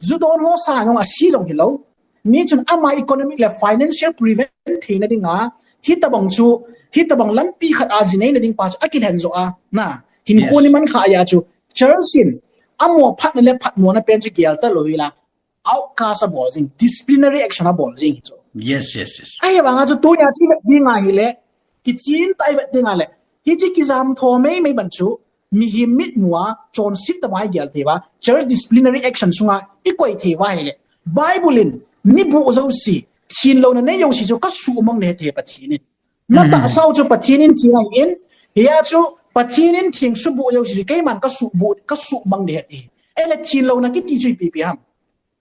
ju don ho sang jong asi jong hilou. Mi chun ama economic le financial prevent theina dinga, hitobang chu, hitobang lampi khat a ji neina ding pa chu akilhen jo a, na, hinkho ni man kha a chu, church in amo phatna le phatmona pen chu gel talou hila, outcast abol jing, disciplinary action abol jing hi chu. Yes, yes, yes. Ahivanga chu tunia chu ivet ding ahile, kichin tah a ivet ding ahile, hiche kijam tho mei mei ban chu, mihem mitmua chonset tah a igel thei uva, church disciplinary action sunga ikoi thei uva ahile, Bible in nibuh jouse, thenlouna nei jouse chu kasuhmang nahi ati Pathen in. Natahsau chu Pathen in theng ahin, hia chu Pathen in theng suhbuh jouse chu keiman kasuhbuh, kasuhmang nahi ati. Ahile thenlouna kiti chu ipi ipi ham?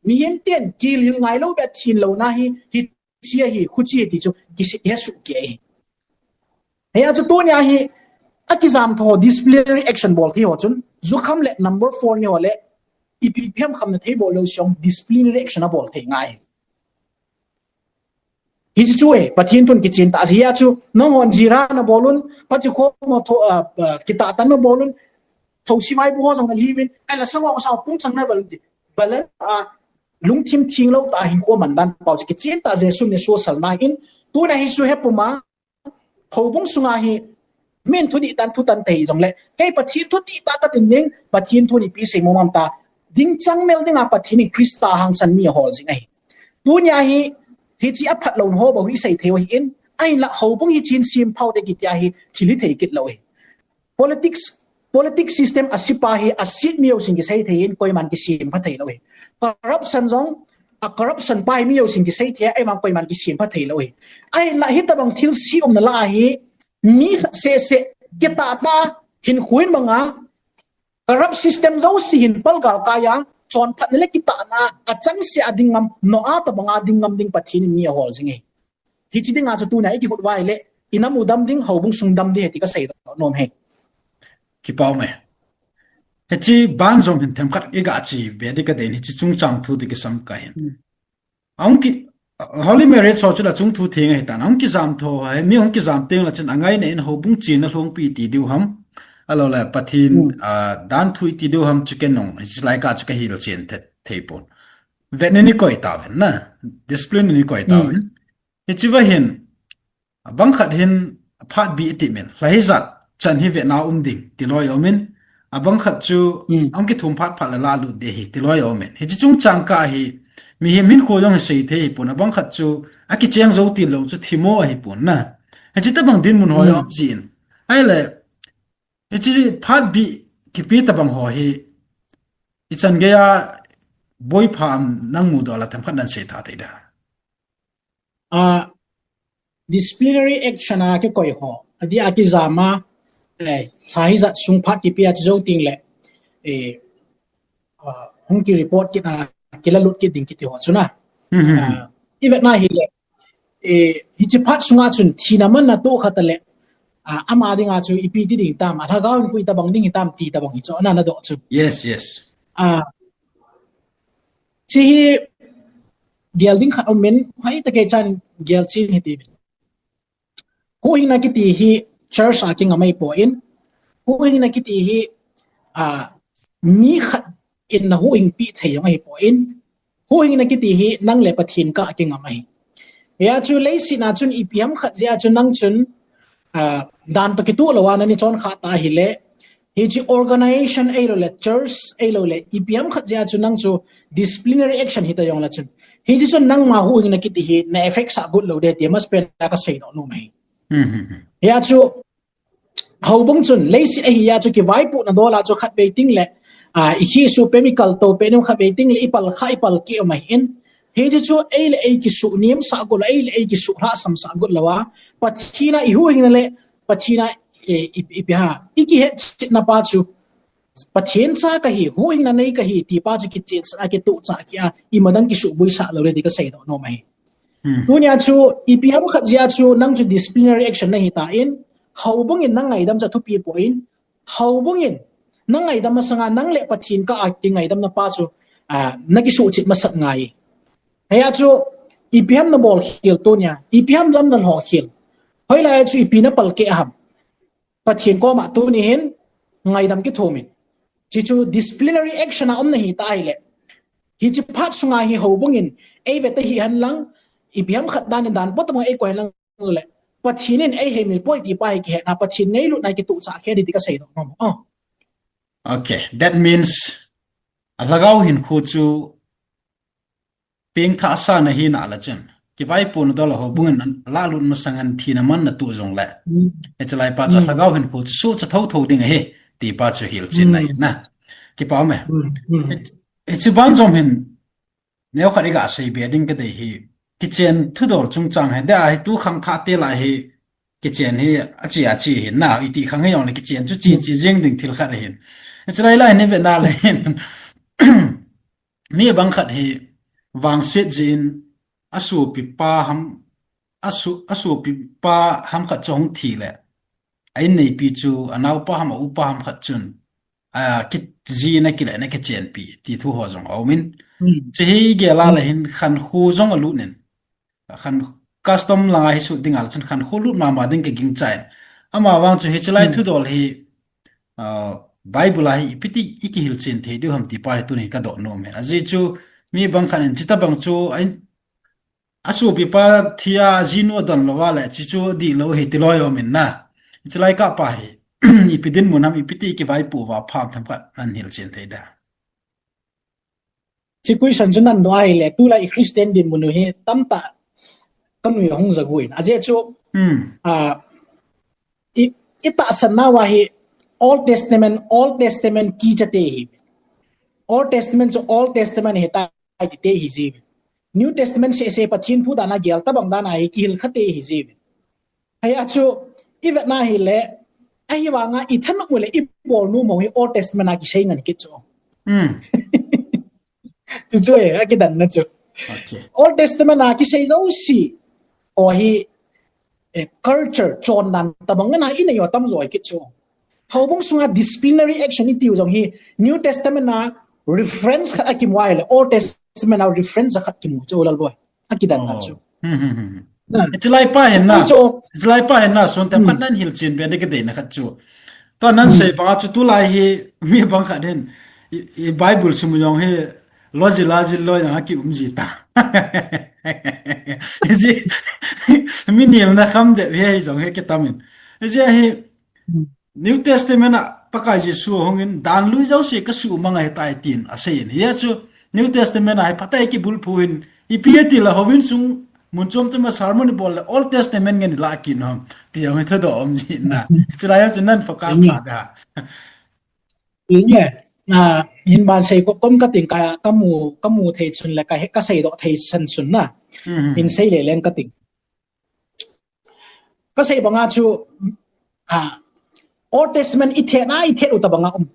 Mihem ten kilhil ngailou beh a thenlouna hi, hiche ahi, khuche ahi ti chu kihesoh kei ahi. Hia chu tunia hi akijam tho disciplinary action bol thei ho chun, jukham le number four ni ho le, ipi ipi ham khamna thei bol lou jong disciplinary action abol thei ngai. Hiche chu e, Pathen thun kichin tah a hia chu, nanghon jira nabol un, Pathen khoma tho, ah, ah, kitahtan nabol un, thosi vaipo ho jong nalhiuvin, ahile sangong sao pung chang naval ti. Balance a, lungthim thenglou tah a hinkho mandan pau chu kichin tah a Jesu in asosal na hin, tuna hi chu hepuma, houbung sunga hi, min thudih tan thutan thei jongle, kei Pathen thudih tah katin ding, Pathen thu in ipi asei mong ham ta, ding chang mel dinga Pathen in Christa hangsan mi ahol jing ahi. Tunia hi, hiche aphat lou ho bou hi isei thei u ahin, ahinla houbung hi chin sim phau te kitia hi, thil hithei kit lou ahi. Politics, politics system asepa hi, aset mi jousen kisei thei in, koiman kisem pha thei lou ahi. Corruption jong, a corruption pa hi mi jousen kisei thei, ahivang koiman kisem pha thei lou ahi. Ahinla hitobang thilse umna lah a hi, mi khat seh seh, kitah tah, hinkho in banga, corrupt system jouse hin palgal kai a, chonphatna le kitahna, achangseh a ding ngam, Noah tobang a ding ngam ding Pathen in mi ahol jing ahi. Hiche dinga chu tunia ikigot uva ahile, inam u dam ding, houbung sung dam ding ahi ti kasei doh nom e. Kipa um e. Hiche ban jong hin themkhat iga che be ding kadei in hiche chungchang thu ti kisam kahin. Ahung ki, holy marriage ho chu la chung thu theng ahitan. Ahung kijam tho ho hi, mi hung kijam teng le chun angaina in houbung chenna lhungpi iti diu ham. Ahilou le Pathen, ah, danthu iti diu ham chu ken jong, hiche lai kah chu kahil chen thei, thei pon. Vetna in ikoi tauvin na. Discipline in ikoi tauvin. Hiche va hin, abang khat hin phat bih iti min. Lha hijat chan hi vetna um ding, ti loi aum in. Abang khat chu, ahung kithum phat phat le la lut ding ahi, ti loi aum in. Hiche chungchang kah hi, mihem hinkho jong hi sei thei ahipon. Abang khat chu, akicheng jou til lou chu thimo ahipon na. Hiche tobang dinmun ho aum jin. Ahile, hiche phat bih kipe tobang ho hi, ichan geiya boipha am nang mudoh a la themkhat nan sei tha thei dem? Ah, disciplinary action a kikoi ho, adeh a kijam a, eh, lha hijat sung phat kipe a che jou teng le, eh, ah, hung ki report kit a, kila lut kit ding kiti ho chu na. Ah, ivetna hile, eh, hiche phat sunga chun thina man natoh kha tale, ah, ama dinga chu ipi ti ding tam, alhagao in koi tobang ding hitam ti tobang hi chu ana nadoh chu. Yes, yes. Ah, hiche hi gel ding khat um in, hoitah kei chan gel chen hiti. Huhhingna kiti hi church a kingam ahipon, huhhingna kiti hi, ah, mi khat in nahuhhingpi thei jong ahipon, huhhingna kiti hi nang le Pathen kah a kingam ahi. Hia chu leiset a chun ipi ham khat jeh a chu nang chun, ah, dan toh kitoh lou a nani chon kha ta ahile, hiche organization ahilou le, church ahilou le, ipi ham khat jeh a chu nang chu disciplinary action hita jong le chun, hiche chun nangma huhhingna kiti hi na affect sah got lou ding ti maspen a kasei doh nom ahi. Hia chu, houbung chun, leiset ahi a chu kivaipohna dol a chu khatvei teng le, ah, ikhesuh peh, ikaltou peh, khatvei teng le ipal kha, ipal keh um ahin. Hiche chu ei le ei kisuhnem sah got lou, ei le ei kisuhlhasam sah got lou a, Pathen a ihuhhingna le Pathen a, eh, i, ipi ham, ikihetchetna pa chu, Pathen cha kahi, huhhingna nei kahi ti pa chu kichensah a, kitohchah keh a, imadang kisuhboisah lou ding ti kasei doh nom ahi. Tunia chu, ipi ham khat jeh a chu nang chu disciplinary action nahi tan, houbung in nangaidam chu athupi poi, houbung in nangaidam masanga nang le Pathen kah a kingaidamna pa chu, ah, nakisuhchet masat ngai. Hia chu, ipi ham nabol khel tunia, ipi ham lam nalho khel. Hoilai a chu ipi napal keh ham. Pathen koma tuni hin ngaidam kithumin. Hichu disciplinary action a umna hita ahile, hiche phat sunga hi houbung in eivet ahi henlang, ipi ham khat dan in dan po tobang eikoi henlang le, Pathen in eiheimil poi ti pa hi kihetna, Pathen ngailutna kituhchah khe ding ti kaseidoh nom. Oh. Okay, that means a lhagao hinkho chu pengthah sa nahi nale chun, kivaipohna dol a houbung in alah lut masang in thina man natoh jongle, hiche lai pa chu a lhagao hinkho chu sohcha thotho ding ahi ti pa chu hilchetna ahi na. Kipa ume. Hiche ban jom hin neokhat iga seibe ding kadei hi, kichen thudol chungchang hi, dea hi tu khangthah te lah hi, kichen hi ache ache hi na, iti khang hijongle kichen chu che che jeng ding thil khat ahin. Hiche lai lai hi ive nale hin, mi bang khat hi vangset jeh in asopipa ham, aso, asopipa ham khat chu ahung thi le, a inneipi chu anaopa ham aupa ham khat chun, a, kijina kilena kichenpi ti thu ho jong aumin. Hiche hi gel a le hin khankho jong alut in, khan custom langa hi sut ding ale chun khankho lut mama ding kagingchan. Amavang chu hiche lai thudol hi, a, Bible a hi ipi ti ikihilchen thei diu ham ti pa hi tuni kadoh nom in. Ajeh chu mi bang khat in hitabang chu a in, asopipa thi a ajinu adon lou a le hiche chu dihlou ahi ti loi aumin na. Hiche lai kah pa hi ipi dinmun ham, ipi ti ikivaipoh uva pham themkhat nahilchen thei dem? Hiche question chu nadoh ahile, tulai i Christian dinmun u hi tamtah kanui ahung jagu in. Ajeh chu, a, i, itahsan nauva hi Old Testament, Old Testament kicha te hi. Old Testament chu Old Testament ahitai ti te hi jiuvin. New Testament seh seh Pathen thu dan a gel tobang dan a hi kihil kha te hi jiuvin. Hia chu ivet na hile, ahivanga ithanom u le ibol nom u hi Old Testament a kisei ngen kit chu. Chuchu e, akidanna chu. Old Testament a kisei jouse ho hi, eh, culture chondan tobang ngen a inei u tamjo kit chu. Houbung sunga disciplinary action itiu jong hi New Testament a reference khat akimu ahile, Old Testament a reference khat kimu chu Lalboi. Akidanna chu. Hiche lai pa hin na, hiche lai pa hin na, sun themkhat nahilchen be ding kadeina khat chu, tua nasei banga chu tulai hi mi bang khat hin i, i Bible sim u jong hi lojil a jil loi jong akium ji ta. Hiche mi nilna kham deh hi jong hi kitamin. Hiche hi New Testament a Pakai Jesu ahungin, dan lui jouse kasuhmang ahitai tin aseiyin. Hia chu New Testament a hi phatah a kibulphu in, ipi ati le houin sung mun chom chom a sermon ibol le Old Testament ngen ilah kit nom ti jong hi thudoh um ji na. Hiche lai chu nan focus ta da. Inge, na, hin ban sei kom kating ka, kamu, kamu thei chun le ka, kaseidoh thei san chun na. Hin sei le leng kating. Kasei banga chu, a, Old Testament ithetna, ithet u tobanga um.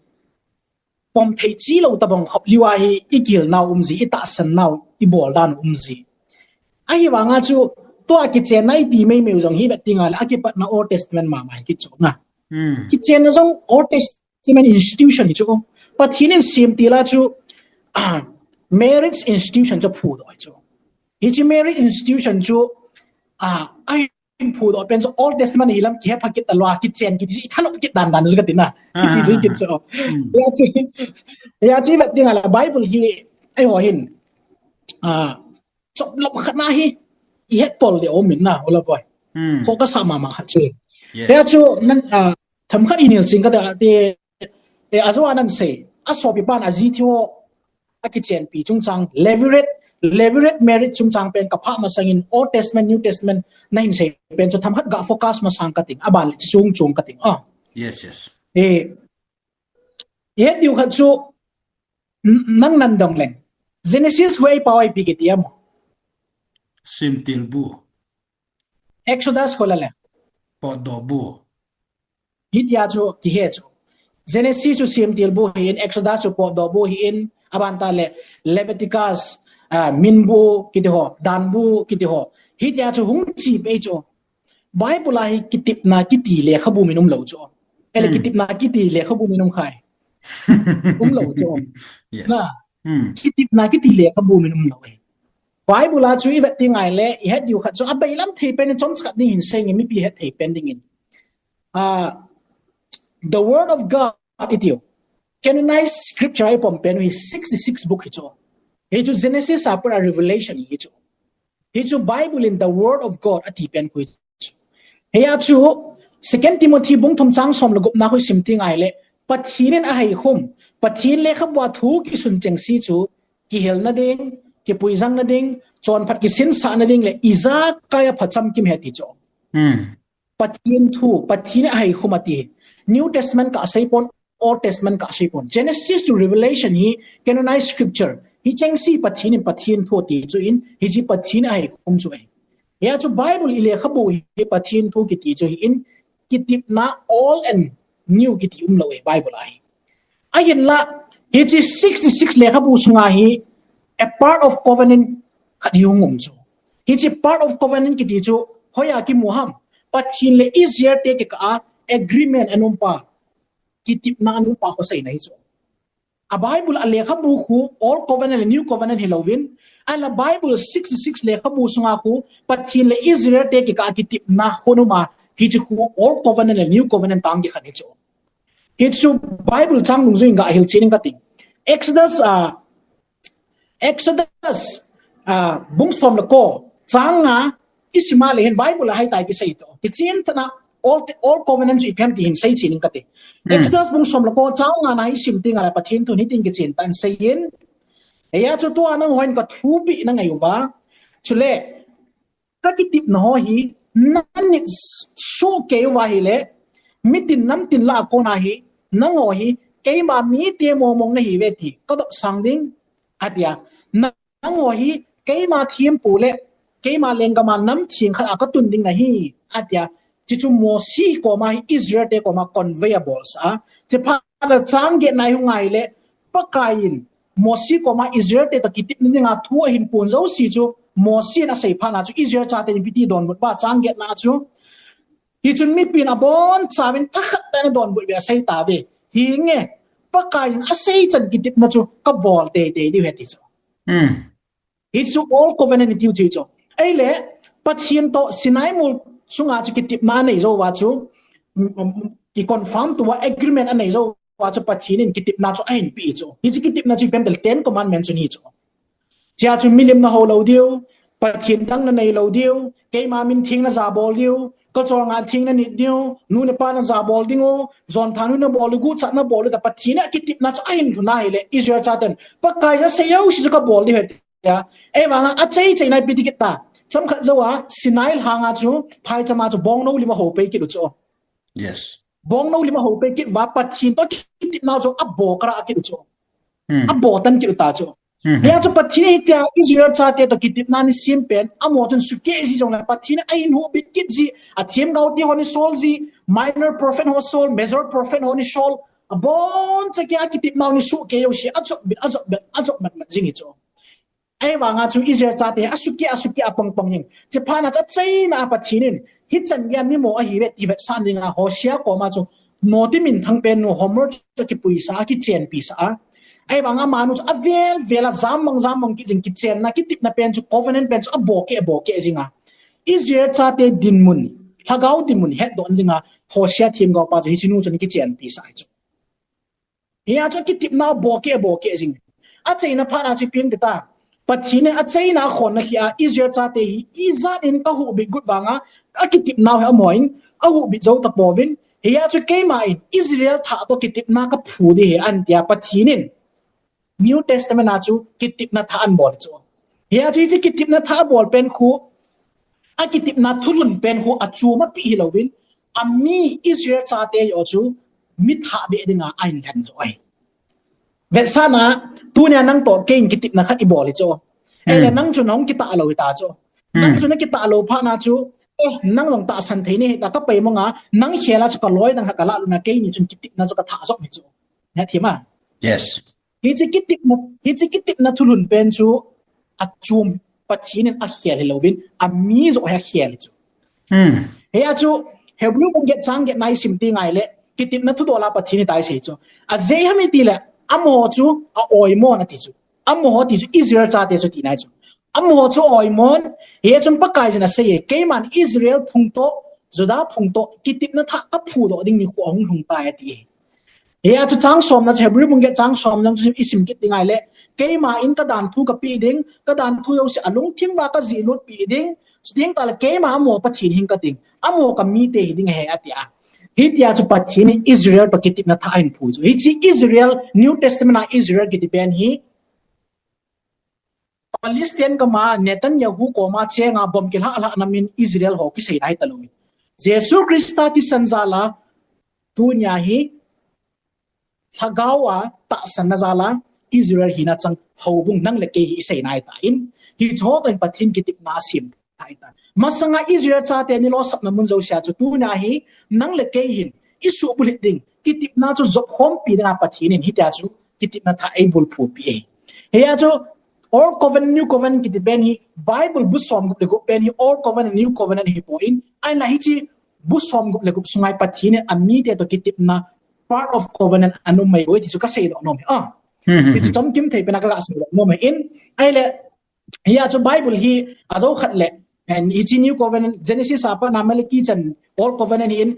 Pom thei chilou tobang khop liu a hi ikihilnau um ji, itahsannau, ibol dan um ji. Ahivanga chu, tua kichenna iti meimei u jong hi vet tinga le, akipatna Old Testament mama hi kit chu na. Kichenna jong Old Testament institution hi chu. Pathen in semtil a chu, a, marriage institution chu phudoh hi chu. Hiche marriage institution chu, a, a, phudoh pen chu Old Testament hilam kihe pha kit talou a, kichen kiti chu ithanop kit dan dan chu katina. Kiti chu kit chu. Hia chu, hia chu ivet tinga le Bible hi, eiho hin, a, choplop khat na hi ihet pol ding um in na, u Lalboi. Kho kasa mama khat chu. Hia chu nan, a, themkhat hin hilchen kate, eh, ajo a nan sei, asopipan aji thi ho akichenpi chungchang, levirate, levirate marriage chungchang pen kaphah masangin Old Testament, New Testament nahin sei pen chu themkhat ga focus masang kating, aban le chung chung kating. A. Yes, yes. Eh, ihet diu khat chu, n-, nang nan dong leng. Genesis ho eipao ipi kiti ham? Semtil bu. Exodus ho la leng. Potdoh bu. Hitia chu kihe chu. Genesis chu semtil bu hin, Exodus chu potdoh bu hin, aban tah le Leviticus, a, min bu kiti ho, dan bu kiti ho. Hitia chu hung chi pei chu. Bible a hi kitepna kiti lekhabu min umlou chu. Ele kitepna kiti lekhabu min um khai. Umlou chu. Na. Kitepna kiti lekhabu min umlou e. Bible a chu ivet tinga le, ihet diu khat chu abailam thei pen in chomcha khat ding hin seinge mipi het thei pen dingin. A, The Word of God, itiu. Canonized scripture a ipom pen u hi sixty-six book hi chu. Hi chu Genesis a pat a Revelation hi chu. Hi chu Bible in the Word of God ati pen khu hi chu. Hiya chu Second Timothy bung thum chang som le gup na khu isim ti ngai le, Pathen in aheikhum, Pathen lekhabu a thu kisun chengse chu, kihelna ding, kipuijangna ding, chonphat kisinsahna ding le ijakai a phacham kim ahi ti chu. Pathen thu, Pathen in aheikhum ati. New Testament kah seipon, Old Testament kah seipon. Genesis to Revelation hi canonized scripture. Hi chengse Pathen in Pathen thu ati chu in, hiche Pathen in aheikhum chu ahi. Hiya chu Bible i lekhabu hi Pathen thu kiti chu hi in, kitepna old and new kiti umlou ahi Bible a hi. Ahinla, hiche sixty-six lekhabu sunga hi, a part of covenant khat hi hung um chu. Hiche part of covenant kiti chu, hoiya kimu ham, Pathen le Israel te kikah a agreement ana um pa, kitepna ana um pa khu aseina hi chu. A Bible a lekhabu khu Old Covenant le New Covenant hilouvin, ahinla Bible sixty-six lekhabu sunga khu Pathen le Israel te kikah a kitepna khu ana um a, hiche khu Old Covenant le New Covenant tang kikhen hi chu. Hichu Bible chang dungjuiyin gahil chen ing kati. Exodus, ah, Exodus, ah, bung som le ko, chang nga, isim a le hin Bible a hitia kisei to. Kichen tah a, Old, Old Covenant chu ipi ham ti hin sei chen ing kati. Exodus bung som le ko, chang nga na isim ti ngai le Pathen thun hitin kichen tan seiyin. Hiya chu tua nangho hin kathupi nangai uva. Chule, kakitepna ho hi, nanit sohkei uva ahile, mitin namtin lah a kona hi, nangho hi, keima mite mongmong nahiuve ti, kadopsang ding, atia. Nangho hi, keima thempu le, keima lenggam a nam theng khat a katun ding nahi, atia. Chuchu Mosi koma hi, Israel te koma convey abolsa. Chuphat le chang get na ihung ngai le, Pakaiyin, Mosi koma Israel te toh kitepna dinga thu ahin pon jouse chu, Mosi in asei phat na chu Israel chaten ipi ti donbut uva chang get na chu. Hichun mipin abonchauvin thakhat tah in adonbut uva asei tauve. Hinge, Pakaiyin asei chan kitepna chu kabol teitei diu ahi ti chu. Hichu Old Covenant itiu chu hichu. Ahile, Pathen toh Sinai mol sunga chu kitepna anei jouva chu, um, um, kiconfirm tou a agreement anei jouva chu Pathen in kitepna chu ahin pe chu. Hiche kitepna chu ipi ham itile Ten Commandment chu ahi chu. Chea chu milim nahou lou diu, Pathen dang nanei lou diu, keima min theng najabol diu, kacholngah theng nanit diu, nu le pa najabol diu, jon thang nu nabol diu, guchat nabol diu, tia Pathen in akitepna chu ahin lhun ahile, Israel chaten, Pakai in asei jouse chu kabol diu ahi. Ahivanga achai chaina ipi ti kit ta. Chomkhat jouva, Sinai lhanga chu, phaichama chu bongnou lim ahou pei kit u chu. Bongnou lim ahou pei kit uva, Pathen toh kitepna chu abo kara kit u chu. Abo tan kit u ta chu. Hia chu Pathen in hitia Israel chate toh kitepna ana sem pen, amaho chun sukeh ji jongle Pathen in ahin huhbit kit ji, athemgao te ho ana sol ji, minor prophet ho sol, major prophet ho ana sol, aboncha kia kitepna ana sukeh jouse, ajop bit, ajop bit, ajop matmat jing hi chu. Ahivanga chu Israel chate asukeh, asukeh apang pang jing. Chuphat na chu achaina a Pathen in, hichan geiya mimo ahiuve ti vetsah dinga Hosea koma chu, noti minthang pen nu Homer chu kipuisa, kichenpisa a. Ahivanga amanu chu avel vel a jammang jammang kit jing, kichenna, kitepna pen chu, covenant pen chu abokeh, abokeh jinga. Israel chate dinmun, lhagao dinmun hetdoh dinga Hosea themgao pa chu hiche nu chun kichenpisa ahi chu. Hia chu kitepna bokeh, bokeh jing. Achaina phat na chu ipi ham iti ta. Pathen in achaina akhonna khi a Israel chate hi ijat in kahuhbit got vanga, akitepna hi amahon ahuhbit jou tapouvin. Hia chu keima in Israel thah toh kitepna kaphu ding ahi atia Pathen in New Testament a chu kitepna thah anabol chu. Hia chu hiche kitepna thah abol pen khu, akitepna thulhun pen khu achom api hilouvin, ami Israel chate joh chu mi thah beh dinga ahin lhen joh ahi. Vetsahna, tunia nang toh keiin kitepna khat ibol hi chu. Ahile nang chu nahung kitah lou hita chu. Nang chu nakitah lou phat na chu, eh, nang jong tahsan thei nahi ta, kapai manga, nang khel a chu kaloi dang khat kalah lutna, keini chun kitepna chu kathah jop hi chu. Nahet thei ma? Hiche kitepna, hiche kitepna thulhun pen chu achom, Pathen in akhel hilouvin, ami joh hi akhel hi chu. Hia chu Hebrew bung get chang get na isim ti ngai le, kitepna thudol a Pathen in hitia asei chu. Ajeh ham itile, amaho chu a-oimon ati chu. Amaho ti chu Israel chate chu tina ahi chu. Amaho chu a-oimon, hia chun Pakaiyin asei e, keiman Israel phung toh Juda phung toh kitepna thah kaphudoh ding nikho ahung lhung tai ati. Hia chu chang somna chu Hebrew bung get chang somna chu isim kit ding ahile, keima in kadan thu kapeh ding, kadan thu jouse alungthim uva kajih lut peh ding, chuteng tahle keima amaho Pathen hing kading, amaho kamite hiding ahi atia. Hitia chu Pathen in Israel toh kitepna thah ahin phu chu. Hiche Israel, New Testament a Israel kiti pen hi Palestine gam a Netanyahu koma chenga bomb kilhah lhah namin Israel ho kiseina hitalou. Jesu Christa thisan jal a tunia hi lhagao a tahsanna jal a Israel hina chang houbung nang le kei hi iseina ahitan. Hiche ho toh in Pathen kitepna asem ahitan. Masanga Israel chate ni losapna mun jousea chu tunia hi nang le kei hin isuhbulhit ding, kitepna chu jopkhompi dinga Pathen in hitia chu kitepna thah eibulphupi e. Hia chu Old Covenant, New Covenant kiti pen hi Bible bu somgup le gup pen hi Old Covenant, New Covenant hipon, ahinla hiche bu somgup le gup sunga Pathen in amite toh kitepna part of covenant ana um mai e ti chu kaseidoh nom e. Hichu chomkim thei pena kagaseidoh nom e. Ahile hia chu Bible hi ajou khat le, hiche New Covenant, Genesis a pat a Malachi chan Old Covenant hi in,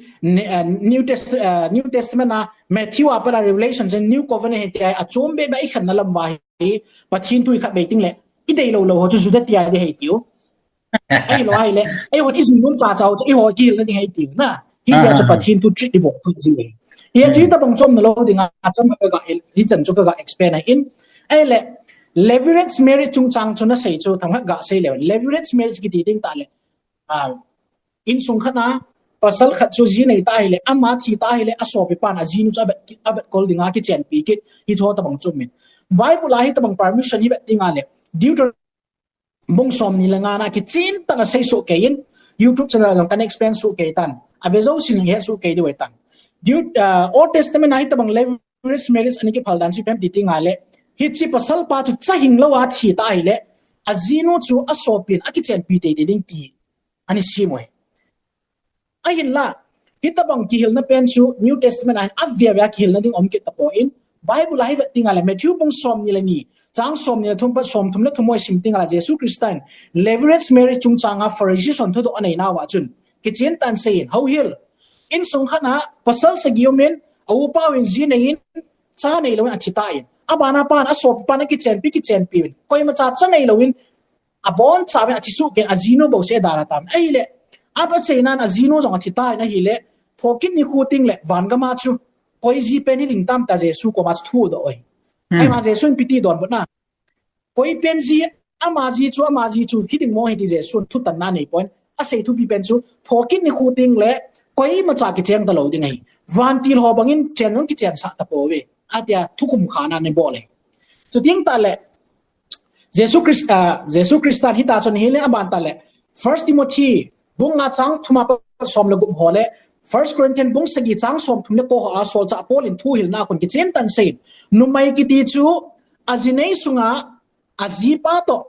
New Test-, New Testament a Matthew a pat a Revelation chan New Covenant hi tia achom bebe ikhenna lam uva hi Pathen thu ikhat bei tengle ideilou lou ho chu Juda tia ding ahi tiu. Ahilou ahile eihon ijui nom chacha ho chu eiho kihilna ding ahi tiu na. Hitia chu Pathen thu treat ibol kha jiu ahi. Hia chu hitobang chomna lou dinga acham kaga, hichan chu kaga explain ahin. Ahile levirate marriage chungchang chu nasei chu themkhat gasei leu. Levirate marriage kiti ding tahle, insung khat a pasal khat chu ji nei ta ahile, ama thi ta ahile asopipan ajinu chu avet, avetkol dinga kichenpi kit, hiche ho tobang chu umin. Bible a hitobang permission hi vet ding ahile Deuteronomy bung somni le nga na kichen tah a seisoh kei in, YouTube channel a jong kana explain soh kei tan, ave jousea ihet soh kei diu ahitan. Old Testament a hitobang levirate marriage ana kiphal dan chu ipi ham ti ding ahile, hiche pasalpa chu chahing lou a thi ta ahile ajinu chu asopin akichenpi teitei ding ti ana sem uve. Ahinla hitobang kihilna pen chu New Testament a hin ave ave a kihilna ding um kit tapon, Bible a hi vet ding ahile Matthew bung somni le ni chang somni le thum pat somthum le thum ho isim ding ahile Jesu Christa in levirate marriage chungchanga Pharisee hon thudoh anei nauva chun kichen tah in aseiyin, houhil, insung khat a pasal sagi umin, aupa uvin ji nei in, cha neilouvin athi tan, abana pan asopipan akichenpi kichenpi uvin, koimacha cha neilouvin abonchauvin athi soh keiyin ajinu bouseh adalha tan ahile, achenan ajinu jong athi tan ahile, thokit nikho tengle vangam a chu koi ji pen hiding tam tia Jesu koma chu thudoh uve. Ahivang Jesun ipi ti donbutna, koi pen ji, ama ji chu, ama ji chu hiding mong ahi ti Jesun thutanna aneipon, asei thupi pen chu thokit nikho tengle koimacha kicheng talou ding ahi, vantil ho bangin chen jong kichensah tapouve, atia thukhum khana anabol e. Chuteng tahle Jesu Christa, Jesu Christa hita chun hile aban tahle First Timothy bung nga chang thum a pat som le gup ho le First Corinthians bung sagi chang somthum le ko ho a solchah Paul in thuhilna a kon kichen tah in aseiyin, numei kiti chu aji nei sunga ajipa toh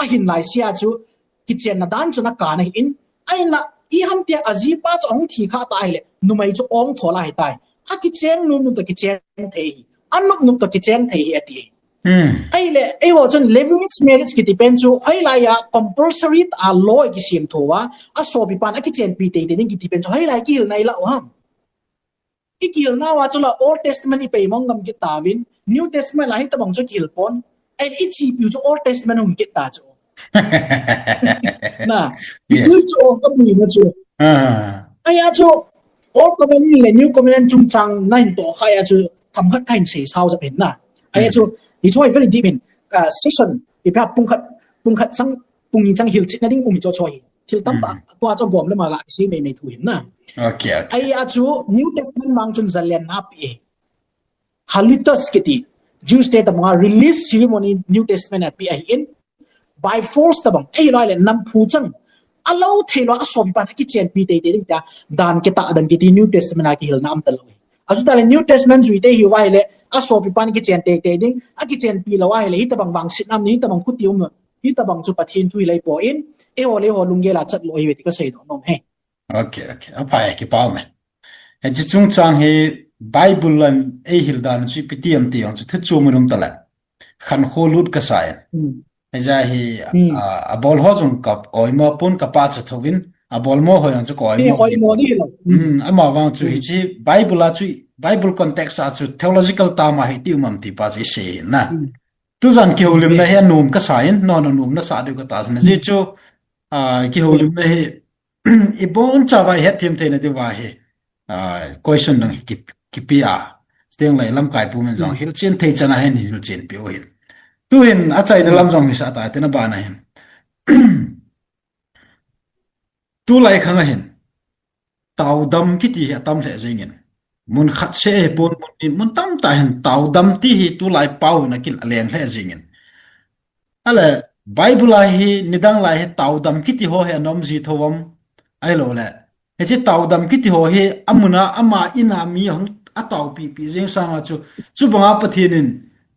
ahin laisea chu kichenna dan chun akan ahin, ahinla iham tia ajipa chu ahung thi kha ta ahile numei chu ongthol ahitai, akicheng nopnop toh kicheng thei hi, anopnop toh kicheng thei hi ati. Ahile eiho chun levirate marriage kiti pen chu hoilai a compulsory tah a law kisem thou a, asopipan akichenpi teitei ding kiti pen chu hoilai kihilna ilah u ham? Ikihilnauva chula Old Testament ipeimong ngam kit tauvin, New Testament a hitobang chu kihilpon, ahile ichepiu chu Old Testament hung kit ta chu. Na, hichu chu kamuina chu. Ahia chu Old Covenant le New Covenant chungchang nahin tohkhah a chu themkhat kahin seisao jep in na. Ahia chu hichu hi very deep in, session ipi ham pung khat, pung khat chang, pung ni chang hilchetna ding um hi chu chu hi. Thil tamtah tua chu gom lama gasei meimei thu hin na. Ahia chu New Testament mang chun zalenna ape. Halitus kiti, Jews te tobanga release ceremony New Testament a pe ahin, by force tobang, ahilou le namphu chang, alou theilou asopipan akichenpi teitei ding tia dan kitah dan kiti New Testament a kihilna um talou. Achutah le New Testament juite hiuva ahile asopipan kichen teitei ding, akichenpi lou ahile hitobang vangsetna um, hitobang khuti um, hitobang chu Pathen thu hilai pon, eiho le eiho lunggel a chatlou ahiuve ti kaseidoh nom e. Aphai, kipah e. Hiche chungchang hi Bible a eihil dan chu ipi ti ham ti jong chu thu chom um taleh khankho lut kasa in. Hijeh a hi abolho jong ka oimo pon, kapachat thouvin, Abolmo ho jong chu ka oimo hi. Oimo di lo. Hmm, ama vang chu hiche Bible a chu, Bible context a chu theological term a hi ti um am ti pa chu i sei na. Tujan kihoulimna hi anom ka sa in, no, no, nom na sa diu ka ta na. Ajeh chu, ah, kihoulimna hi, i boncha vai het them theina diu va hi, ah, question dang ki, kipe a. Chuteng le lamkai pu min jong hilchen thei chan a hin hilchen pe u hin. Tuhin achaina lam jong hi sa ta, tina bana hin. Tulai khang a hin, taodam kiti hi atam lheh jingin. Mun khat seh hi pon mun ni, mun tamtah hin taodam ti hi tulai pau hin akin aleng lheh jingin. Ale, Bible a hi, nidang lai hi taodam kiti ho hi anom ji tho am, ahilou le. Hiche taodam kiti ho hi, amun a, ama in a mi hung ataopi pi jing sang a chu, chubang a Pathen in,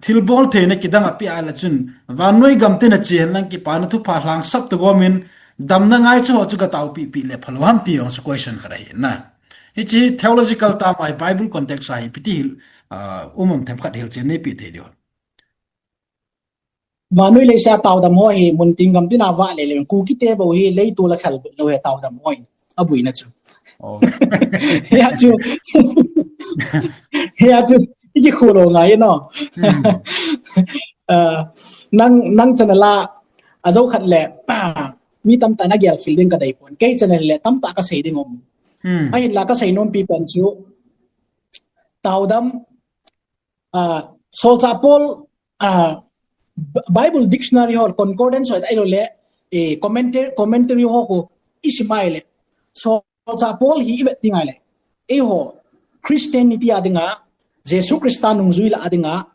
thilbol theina kidang ape a le chun, vannoi gam tina che hen lang kipana thupha lhangsap to gom in, damna ngai chu ho chu ka taopi pi le phalo ham ti jong chu question khat ahi na. Hiche theological term a hi Bible context a hi ipi ti hil, ah, um am themkhat hilchen nei pe thei diu. Vannoi leiset a taodam ho hi mun tin gam tina vah le le, Kuki te bou hi leitol a khelbut lou hi taodam ho hi. Abuina chu. Oh. Hia chu. Hia chu. I kikhuh lou ngai no. Hmm. Ah, nang, nang channel a, ajou khat le, ah, mi tamtah in agel khel ding ka dei pon. Kei channel le tamtah ka sei ding um. Hmm. Ahinla ka sei nom pi pen chu, taodam, ah, Solchah Paul, ah, B-, Bible dictionary ho, concordance ho, ahilou le, eh, commenta-, commentary ho khu i sim a ahile, Solchah Paul hi i vet ding a ahile, eiho Christianity a dinga, Jesu Christa nungjui lah a dinga,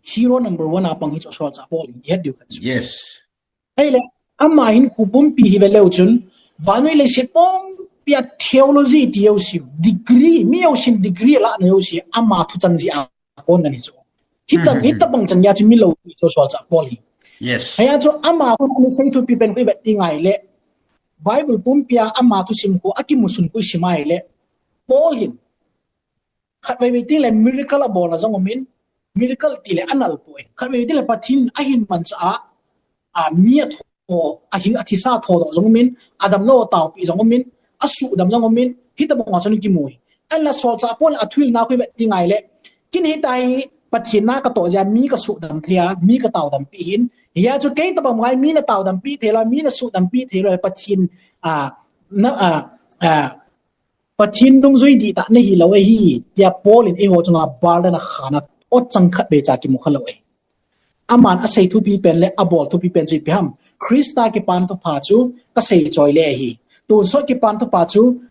hero number one a pang hi chu Solchah Paul hi, i het diu khat chu. Yes. Ahile, ama hinkho pumpi hi ve leu chun, vannoi leiset pumpi a theology ti jouse, degree, mi jousen degree alahna jouse, ama thuchang jeh a kon ahi chu. Hitabang, hitabang chan geiya chu mi lou ti chu Solchah Paul hi. Yes. Hia chu ama kon ana sei thupi pen khu i vet ding a ahile, Bible pumpi a ama thusim khu, akimusun khu i sim a ahile, Paul hin khatvei vei teng le miracle abolna jong umin, miracle ti le anal poi. Khatvei vei teng le Pathen ahin manchah a, a mi atho, ahing athisa thodoh jong umin, adamlou ataopi jong umin, asuhdam jong umin, hitabang a chun kimu hi. Ahinla Solchah Paul a thuhilna khu i vet ding a ahile, kin hitia hi Pathen na ka toh jeh a mi ka suhdam thei a, mi ka taodam pi hin. Hia chu kei tabang ngai mi na taodam pi thei lou, mi na suhdam pi thei lou, Pathen, a, na, a, a, Pathen nungjui dihtah nahi lou ahi, tia Paul in eiho chunga burden akhahna, o chang khatvei cha kimu kha lou ahi. Aman asei thupi pen le abol thupi pen chu ipi ham. Christa kipana thupha chu kasei choi le ahi. Tonsot kipana thupha chu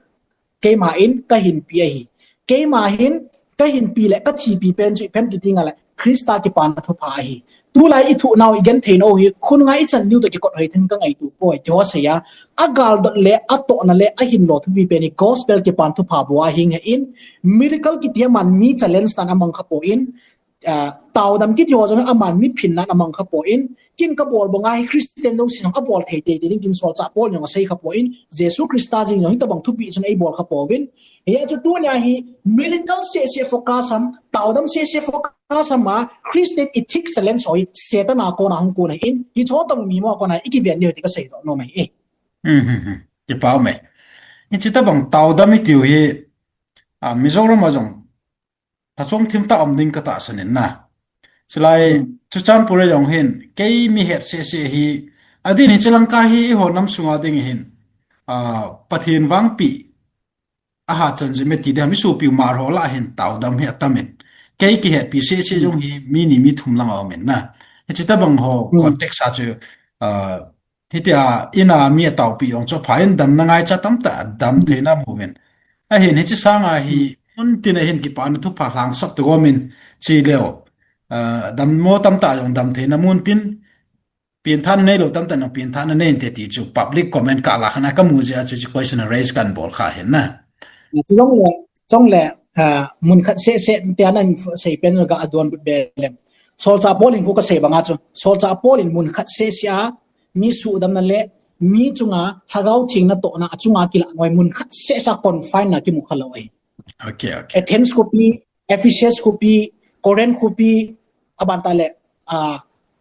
keima in kahin pe ahi. Keima hin kahin pe le kathi pi pen chu ipi ham ti ding a le Christa kipana thupha ahi. Tulai i thuhnau i genthei nau hi, khun ngai i chan niu toh kikot hoi thei in ka ngaito poi, ti ho sei a. Agaldot le, atohna le, ahin lo thupi pen hi gospel kipana thupha bou a hing hih in, miracle kiti aman mi challenge nan amang kha poi, ah, taodam kiti ho jong aman mi phin nan amang kha poi, kin ka bol banga hi Christian jouse jong abol thei teitei ding kin Solchah Paul jong asei kha poi, Jesu Christa jeng jong hitabang thupi chun eibol kha pouvin, Hia chu tunia hi miracle seh seh focus ham, taodam seh seh focus ham a, Christian ethics challenge ho hi Satan a kona hung kon ahin, hiche tobang mi mo a kona i kiven diu ti kasei doh nom ahi e. Hmm, hmm, hmm. Kipa um e. Hiche tobang taodam i tiu hi, a, Mizoram a jong phachom thim tah um ding ka tahsan in na. Chulai, hmm, Churachandpur a jong hin, kei mi het seh seh hi, adin hiche lang ka hi eiho nam sunga ding hin, a, Pathen vangpeh, aha chan jeh me ti ding ham, i sopi u Hmar ho lah hin taodam hi atam in. Kei kihetpi seh seh jong hi mi ni mi thum lang a um in na. Hiche tobang ho context a chu, ah, hitia in a mi ataopi jong chu apha in damna ngaicha tamtah dam theina mu in. Ahin hiche sanga hi mun tin a hin kipana thupha lhangsap to gom in chi leu. Ah, dammo tamtah jong dam theina mun tin Pengthahna neilou tamtah in pengthahna nei inte ti chu public comment ka la khan a ka mu jeh a chu, chu question raise kan bol kha hin na. Chu jong le, jong le, ah, mun khat seh seh tia nan sei pen ka adon but be lem. Solchah Paul in khu ka sei banga chu. Solchah Paul in mun khat seh seh a mi suhdamna le mi chunga Lhagao Theng natohna a chunga kilah noi mun khat seh seh a confine na kimu kha lou ahi. Okay, okay. Athens khopi, Ephesus khopi, Corinth khopi, aban tah le, ah,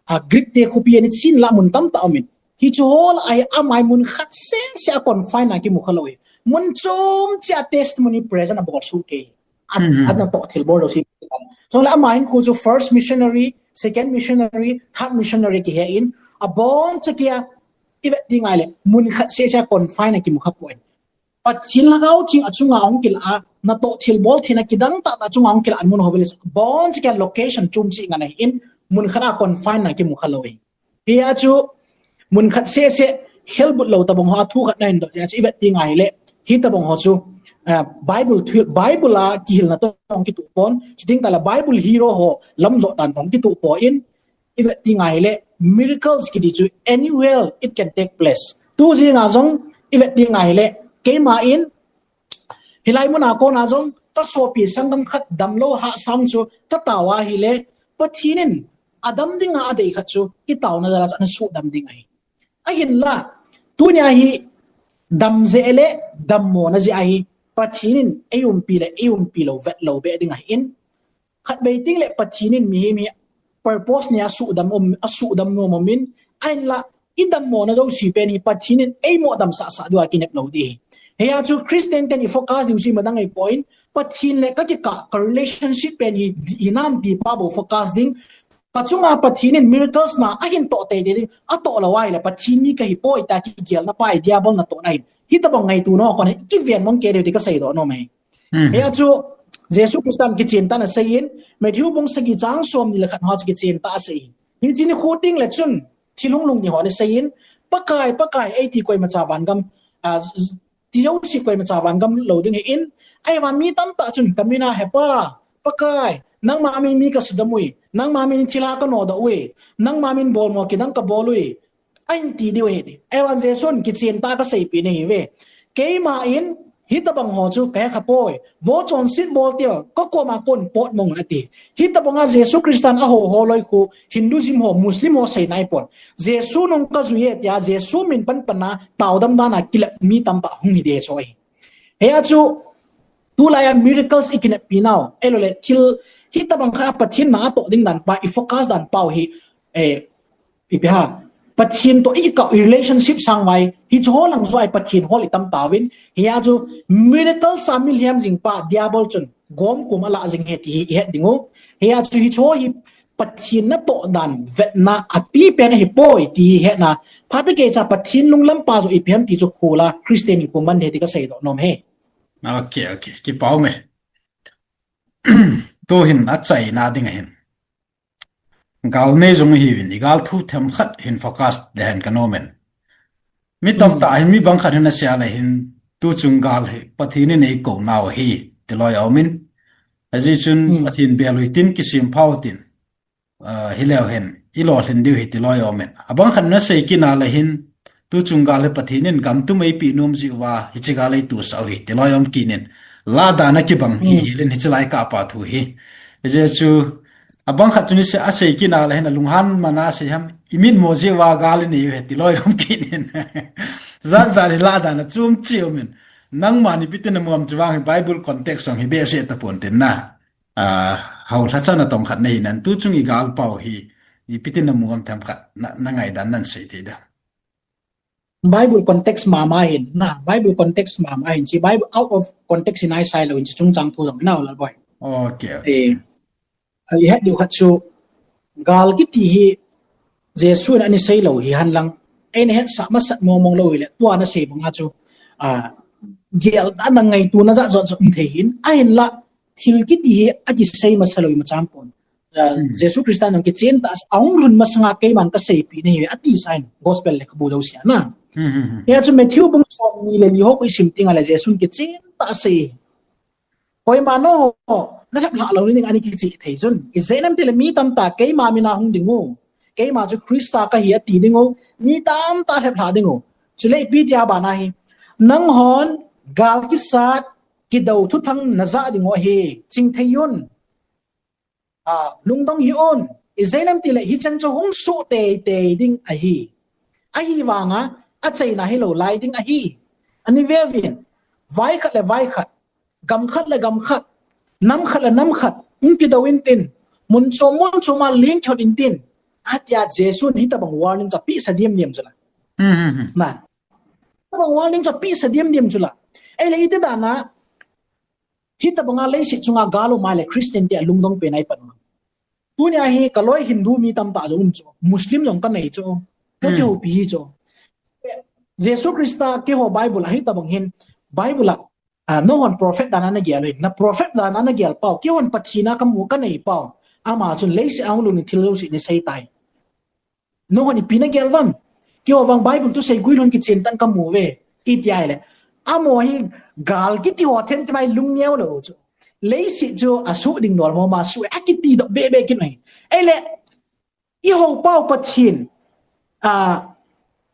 ah, Greek te khopi ani chin lah mun tamtah um in. Hichu ho lah a hi ama hi mun khat seh seh a confine a kimu kha lou hi. Mun chom cheh a testimony present a bol soh kei. An, hmm, an natoh thilbol lou si. Chule ama hinkho chu first missionary, second missionary, third missionary kihe in, abon cheh kei a i vet ding ahile, mun khat seh seh a confine a kimu kha poi. Pathen Lhagao Theng achunga hung kilah a, natoh thilbol theina kidang tah tah chunga hung kilah a mun ho vele chu, abon cheh kei a location chom cheh ngen ahin, mun khat a confine a kimu kha lou hi. Hia chu mun khat seh seh helbut lou tabang ho a thu khat nahin doh jeh a chu i vet ding ahile, hitabang ho chu, ah, Bible thu, Bible a kihilna toh hung kitoh pon, chuting tah le Bible hero ho lamjot dan hung kitoh pon, i vet ding ahile, miracles kiti chu anywhere it can take place. Tu jing a jong i vet ding ahile, keima in hilai mun a kon a jong ka sopi sanggam khat damlou hahsa chu ka tao ahile, Pathen in adam ding a adei khat chu i taona jal a chu ana sudam ding ahi. Ahinla, tunia hi dam jeh le dammo na jeh ahi, Pathen in ei umpi le ei umpi lou vet lou be ding ahin, khatvei teng le Pathen in mihem hi purpose nei a sudam um, a sudam nom um in, ahinla i dammo na jouse pen hi Pathen in ei mo damsah sah diu a kinep lou ding ahi. Hia chu Christian ten i focus diu chu ima dang ahi poi, Pathen le ka kikah, ka relationship pen hi, hinam ti pa bou focus ding. Ka chunga Pathen in miracles na ahin toh teitei ding, atoh lou ahile Pathen mi kahi poi tia kigelna pa hi diabol natohna ahin. Hitabang ngaito na kon hi kiven mong kei diu ti ka seidoh nom e. Hmm. Hia chu Jesu Christa in kichen tah in asei in, Matthew bung sagi chang somni le khat ho chu kichen tah a asei. Hiche nikho teng le chun thil hunglhung ni ho ana sei in, Pakai, Pakai, eiti koimacha vangam, ah, ti jouse koimacha vangam lou ding ahin, ahivang mi tamtah chun ka min a, He Pa, Pakai, nangma min mi ka sudam uve, nangma min thilha ka nodoh uve, nangma min bolmo kidang ka bol uve, ahin ti diu ahi ti. Ahivang Jesun kichen tah a ka seipeh nahi uve. Keima in hitabang ho chu ka hekha poi. Vo chonset bol teu, ka koma kon pot mong un ati. Hitabang a Jesu Christan ahou ho loi khu Hinduism ho, Muslim ho seina ahipon. Jesu nung ka jui e tia, Jesu min panpan a taodam dan a kilep mi tamtah hung hi ding ahi. Hia chu tulai a miracles i kineppi nau, ahilou le thil hitabang khat a Pathen na atoh ding dan pa, i focus dan pau hi, eh, ipi ham, Pathen toh i kikah relationship sangvai, hichu ho lang joh a Pathen hol i tam tauvin, hia chu miracles a mihem jing pa diabol chun gomkum alah jing ahi ti hi i het ding u. Hia chu hichu hi Pathen natoh dan vetna api pen ahi poi ti hi hetna. Phat a kei cha Pathen lunglam pa joh ipi ham ti chu khol a Christian in khu man ahi ti ka seidoh nom e. Ok, ok. Kipa um e. Tuhin achaina ding ahin, gal nei jong ihiuvin, i gal thu themkhat hin focus ding ahin ka nom in. Mi tamtah hin, mi bangkhat hin asei le hin, tuchung gal hi Pathen in eikou nau ahi ti loi aum in. Ajeh chun, hmm, Pathen bel u hitin, kisempha u hitin, ah, hileu hen i lolhin diu ahi ti loi aum in. Abangkhat in asei kit na le hin, tuchung gal hi Pathen in gam tum eipeh nom jeh uva hiche gal eitohsah u ahi ti loi aum kit in. Lah dan a kibang hi, hmm, hel in hiche lai kah pa thu hi. Ajeh chu, abangkhat chun asei, asei kit na le hin alunghan man a asei ham, i mitmo jeh uva gal inei u ahi ti loi aum kit in. Jat jat hi lah dan a chom cheh um in. Nangman ipi tin namu ham, chuvang hi Bible context jong hi behseh tapon tin na. Ah, hou lhacha natong khat nahi nan, tuchung i gal pau hi ipi tin namu ham themkhat na, na ngaidan nan sei thei dem? Bible context mama hin na, Bible context mama hin, hiche Bible out of context in asei lou in, hiche chungchang thu jong nau Lalboi. Ok, ok. Eh, i het diu khat chu, gal kiti hi Jesun ana sei lou hihen lang, eina hetsah masat mong mong lou hile, tua ana sei banga chu, ah, gel dan a ngaitona jat jat jong um thei hin, ahinla thil kiti hi akisei masa lou imacha pon. Ah, hmm, Jesu Christa in kichen tah a ahung lhun masanga keiman ka seipeh nahi uve ati sa in, gospel lekhabu jouse a na. Hmm, hmm, hmm. Hia chu Matthew bung somni le li ho khu i sim teng le Jesun kichen tah a asei. Koima nangho na lheplhah lou ding ahi kicheh thei chun. Ijeh inem itile mi tamtah keima min a hung ding u, keima chu Christa kahi ati ding u, mi tamtah lheplhah ding u. Chule ipi tia bana hi, nanghon gal kisat, kidou thuthang najah ding u ahi, chingthei un. Ah, lungdong hih un. Ijeh inem itile hichan chu hung soh teitei ding ahi. Ahivanga, achaina hilou lai ding ahi. Ana veuvin, vai khat le vai khat, gam khat le gam khat, nam khat le nam khat, hung kidou intin, mun chom mun chom a leng kihot intin, atia Jesun hitabang warning chu apeh sa diam diam chu la. Hmm, hmm, hmm. Na. Tabang warning chu pisa diam diam chu la. Ei le iti dan a, hitabanga leiset chunga gal um a le Christian te alungdong pen ai pan. Tunia hi kaloi Hindu mi tamtah jong um chu. Muslim jong kanei chu. Ka Hmm. kihoupi hi chu. Jesu Christa keiho Bible a hitabang hin, Bible a, ah, nahon prophet dan a nagel hi. Na prophet dan a nagel pau. Keihon Pathen a kamu kanei pau. Ama chun leiset a hung lhung thil jouse nei sei tai. Nahon ipi nagel uvem. Keiho vang Bible thusei guilhun kichen tan kamu ve. Iti ai le. Amaho hi gal kiti ho then ti mai lungneo lou chu. Leiset chu asuh ding dol mama suh e. Akiti doh be be kin ahi. Ei le, eiho pau Pathen. Ah,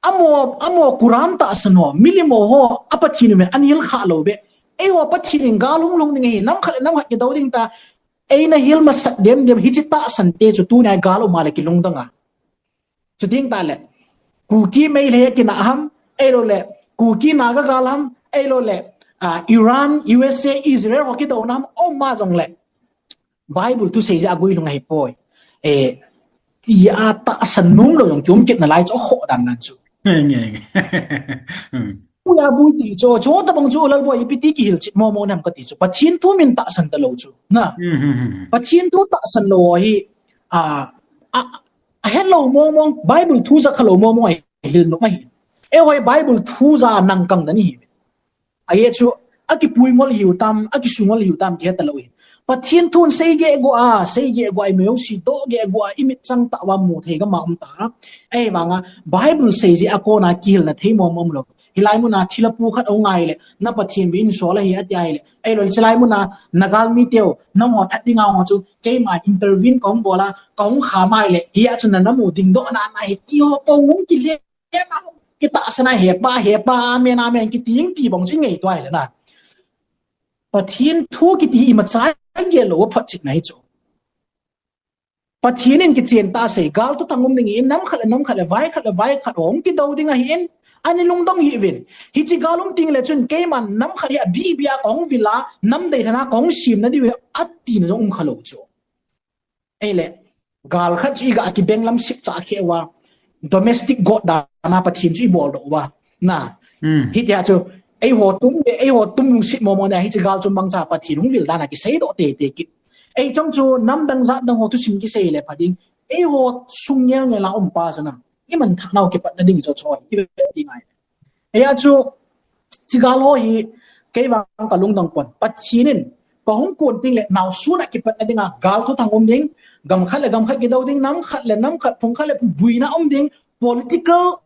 amaho, amaho Quran tahsan ho. Milim ho, a Pathen umin anhil kha lou be. Eiho Pathen in gal hung lhung ding ahi. Nam khat le nam khat kidou ding ta. Eina hil masat dem dem hiche tahsan te chu tunia gal um a le kilungdong a. Chuting tah le. Kuki Meitei kina ham, ei lou le. Kuki Naga gal ham, ei lou le. Ah, Iran, U S A, Israel ho kidouna ham, um a jong le. Bible thusei jeh a guilhung ahi poi. Eh, tia tahsan nom lou jong kium kit nalai chu akhoh dan nan chu. Nge, nge, nge. Hmm. Puya bui ti chu, chu tabang chu Lalboi ipi ti kihil chit mong mong nam kati chu. Pathen thu min tahsan talou chu. Na. Hmm, hmm, hmm, hmm. Pathen thu tahsan lou hi, a, a, ahet lou mong mong, Bible thu ja kha lou mong mong ahil nom ahi. Eiho Bible thu ja nang kang dan hi. Ahi chu, akipui ngol hiu tam, akisu ngol hiu tam kihe talou hi. Pathen thun sei geh go a, sei geh go a, imeu si doh geh go a, imit chang tah uva mu thei gam a um ta. Ahivanga, Bible sei jeh a kona kihilna thei mong mong lou. Hilai muna thilha pu khat ahung ngai le, na Pathen vin sol ahi ati ai le. Ei lou le chilai muna, Naga mi teu, nangho that dinga ho chu, keima intervene kahung bol a, kahung kha mai le, hia chu na namu dingdoh na na hi ti ho po hung kile. Kitahsan a hepa, hepa, amen, amen, kiti ing ti bang chu i ngaito ai le na. Pathen thu kiti hi imacha gel lou a photchetna hi chu. Pathen in kichen tah a asei, gal thuthang um ding ahin, nam khat le nam khat le vai khat le vai khat hung kidou ding ahin, ani lungdong hih uvin. Hiche gal um teng le chun keiman nam khat hi abi abi a kahung vil a, nam deilhen a kahung sem na diu ahi, atina jong um kha lou chu. Ei le, gal khat chu i ga kibeng lam sip cha khe uva, domestic God dan a Pathen chu i bol doh uva. Na. Hmm. Hitia chu, eiho tum, eiho tum lungset mong mong na, hiche gal chu mangcha Pathen hung vil dan a kisei doh tei tei kit. Ei chong chu, nam dang jat dang ho thusim kisei le pha ding. Eiho sung ngel ngel a um pa chu na. I man thah nau kipatna ding chu chu, i ve ti ngai. Hia chu, hiche gal ho hi, kei vang ka lungdong pon. Pathen in, ka hung kon teng le, naosun a kipatna dinga, gal thuthang um ding, gam khat le gam khat kidou ding, nam khat le nam khat, phung khat le phung buina um ding, political,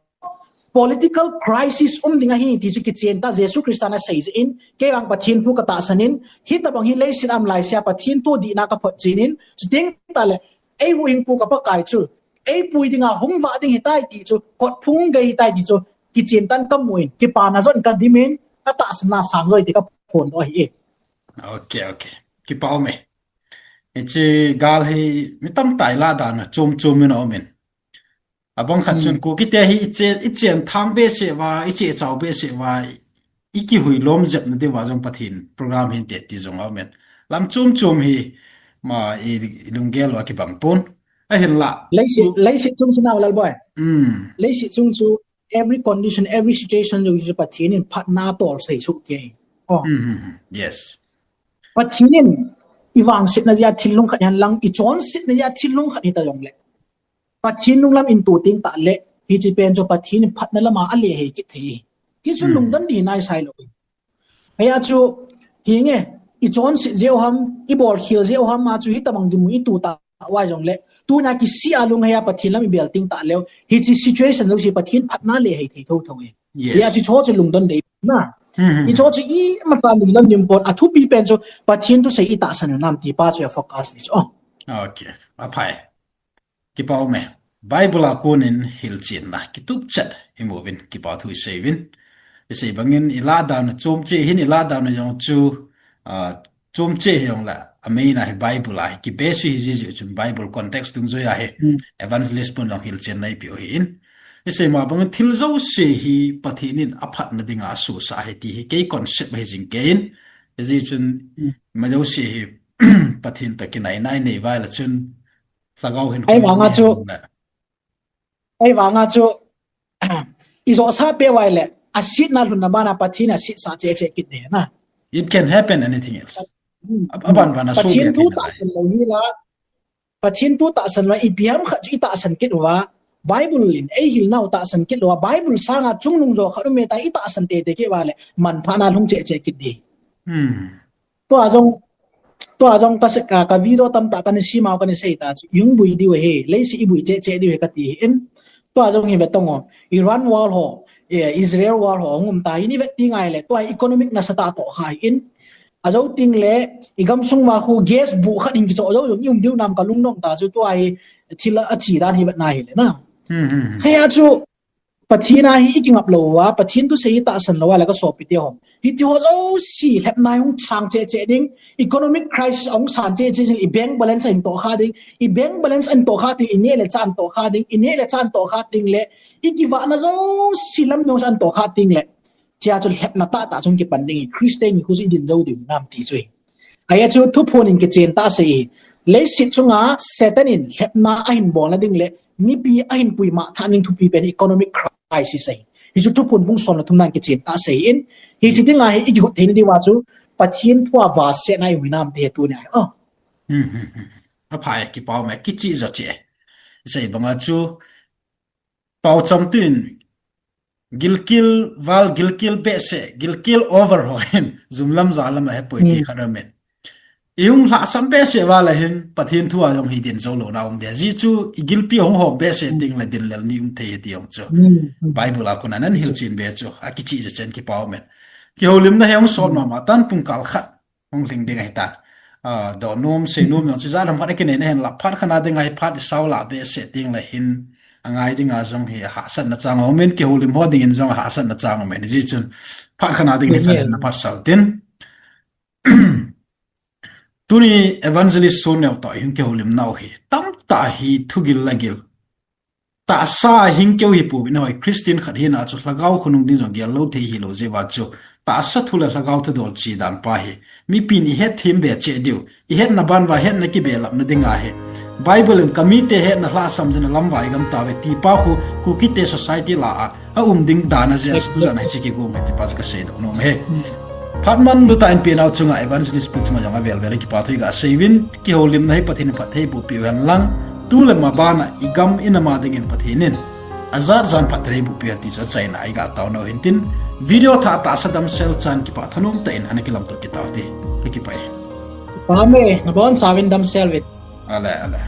political crisis um ding ahi, ti chu kichen tah Jesu Christa na sei jeh in, kei vang Pathen thu ka tahsan in, hitabang hi leiset a um laisea Pathen thu dihna ka photchen in, chuteng tah le, ei huhhingpu ka Pakai chu, ei pui dinga hung vah ding hitai ti chu, kot phung gei hitai ti chu, kichen tah in ka mu in, kipana jong ka dim in, ka tahsan na sang joi ti ka phondoh ahi e. Ok, ok. Kipa um e. Hiche gal hi mi tamtah i ladan a chom chom in a um in. Abang khat chun, hmm, Kuki te hi i chen, i chen thang behseh uva, i che chau behseh uva, i kihui lom jep na diuva jong Pathen program hinte ti jong a um in. Lam chom chom hi, ma i, i lunggel uva kibang pon. Ahinla. Leiset, leiset chung chu nau Lalboi. Hmm. Leiset chung chu every condition, every situation chu Pathen in phatna tol sei chu kei. Oh. Hmm, hmm, hmm. Yes. Pathen in i vangsetna jeh a thil lungkhat hen lang, i chonsetna jeh a thil lungkhat hita jong le. Pathen lunglam in tu teng tah le, hiche pen chu Pathen in phatna lama ale hei kit thei. Hichu, hmm, lungdon di nai sai lou. Hia chu, hinge, i chonset jeh u ham, i bolkhel jeh u ham, a chu hitabang dinmun i tu tah uva jong le. Tuna kisih a lung hia Pathen lam i bel teng tah leu. Hiche situation jouse Pathen phatna le hei thei tho tho e. Yes. Hia chu cho chu lungdon dei na. Hmm, hmm, hmm. Hicho chu imacha lungdon dim pon, athupi pen chu Pathen thusei i tahsan u nam ti pa chu a focus ni chu. Oh. Ok. Aphai. Kipa um e. Bible a kon in hilchetna kitup chet i mu uvin, kipa thu i sei uvin. I sei bangin i ladan chom cheh hin, i ladan jong chu, ah, chom cheh hi jong la, a main a hi Bible a hi kibase hi jeh chun Bible context dungjui a hi, hmm, evangelist pun jong hilchetna i pe u ahi in. I sei ma bangin thil jouse hi Pathen in a phatna dinga asosah ahi ti hi kei concept ahi jing kei in. Hijeh chun, hmm, ma jouse hi Pathen toh kinai nai nei uva ahile chun, Lhagao hin, ahivanga chu, ahivanga chu, ijoh sa peh uva ahile, asetna lhunna bana Pathen in asetsah cheh cheh kit ding na. It can happen anything else. Hmm. A, aban ban a so Pathen thu tahsan lou hi la, Pathen thu tahsan lou, ipi ham khat chu itahsan kit uva, Bible in eihil nau tahsan kit lou, Bible sanga chungnung jo khat um e tia itahsan tei tei kit uva le, manthahna lhung cheh cheh kit ding. Hmm. Tua jong, tua jong ka se-, ka, ka video tamtah kana sem a kana sei ta chu, ihung bui diu ahi, leiset ibui cheh cheh diu ahi kati ahin. Tua jong hi ve tong o, Iran war ho, eh, Israel war ho, hung um ta, ini vet ti ngai le, tua economic nasatah toh kha ahin. Ajou teng le, igamsung uva khu gas bu khat in kichoh jou jong i um diu nam ka lungdong ta chu tua hi thil a thi dan hi vet na hi le na. Hmm, hmm, hmm. Hia chu Pathen a hi i kingap lou uva, Pathen thusei i tahsan lou uva le ka sopite ho. Hiti ho jouse lhepna hung sang cheh cheh ding, economic crisis hung sang cheh cheh ding, i bank balance ahin toh kha ding, i bank balance ahin toh kha ding, i neh le chah ahin toh kha ding, i neh le chah ahin toh kha ding le, i kivahna jouse lam jong ahin toh kha ding le. Chia chu lhepna tahtah chung kipan ding, Christian khu chu i din jou diu nam ti chu hi. Ahia chu thuphon in kichen tah sei hi. Leiset chunga Satan in lhepna ahin bolna ding le mipi ahin puimah thah ding thupi pen economic crisis ahi. Hichu thuphon bung som le thumna in kichen tah sei in. Hiche dinga hi i kihut theina diuva chu Pathen thua vasetna i um hinam ti hi tunia hi. Oh. Hmm, hmm, hmm. Aphai, kipa ume, kichih jo cheh. Sei banga chu Pau cham tin, gilkel val, gilkel behseh, gilkel over ho hin, jum lam ja lam a hepoi ti khat aum in. I hung lhahsam behseh val a hin, Pathen thu a jong hi din jou louna um ding. Ajeh chu, i gilpi hung hom behseh teng le din lel ni um thei ti jong chu. Bible a kon a nan hilchen be chu, akichih je chen kipa ume. Kihoulimna hi hung sot nom a tan pung kal khat. Hung lhing ding ahitan. Ah, doh nom, sei nom jong chu ja lam khat a kinei na hin la phat khat na ding ahi phat i sao la behseh teng le hin angai ding a jong hi hahsatna chang aum in kihoulim ho dingin jong hahsatna chang aum in. Ajeh chun phat khat na ding ni chan na phat sao tin. Tuni evangelist Soneo toh hin kihoulimna u hi tamtah hi thugil la gil. Tahsa hing keu hi pouvin hoi Christian khat hina chu lhagao khonung ding jong gel lou thei hilou jeh uva chu tahsa thu le lhagao thu dol chi dan pa hi mipin i het them be cheh diu, i hetna ban uva hetna kibelap na ding ahi. Bible in ka mite hetna lhahsam jin a lam uva i gam tauve ti pa khu Kukite society la a a um ding dan a jeh a chu tujan a hiche kigong hi ti pa chu ka seidoh nom e. Phat man lut a in penau chunga evangelist pu chunga jong avel vel a kipa thu i ga sei uvin, kihoulimna hi Pathen in phatthei boh peh u hen lang, tu le ma ban a i gam i nam a dingin Pathen in ajat jan phatthei boh peh u hen ti chu achaina a i ga taona u hin tin, video thah tahsa damsel chan kipa thanom tah in ana kilamto kit tau hite. Ka kipah e. Pame, nabonchauvin damsel uvin. Ale, ale.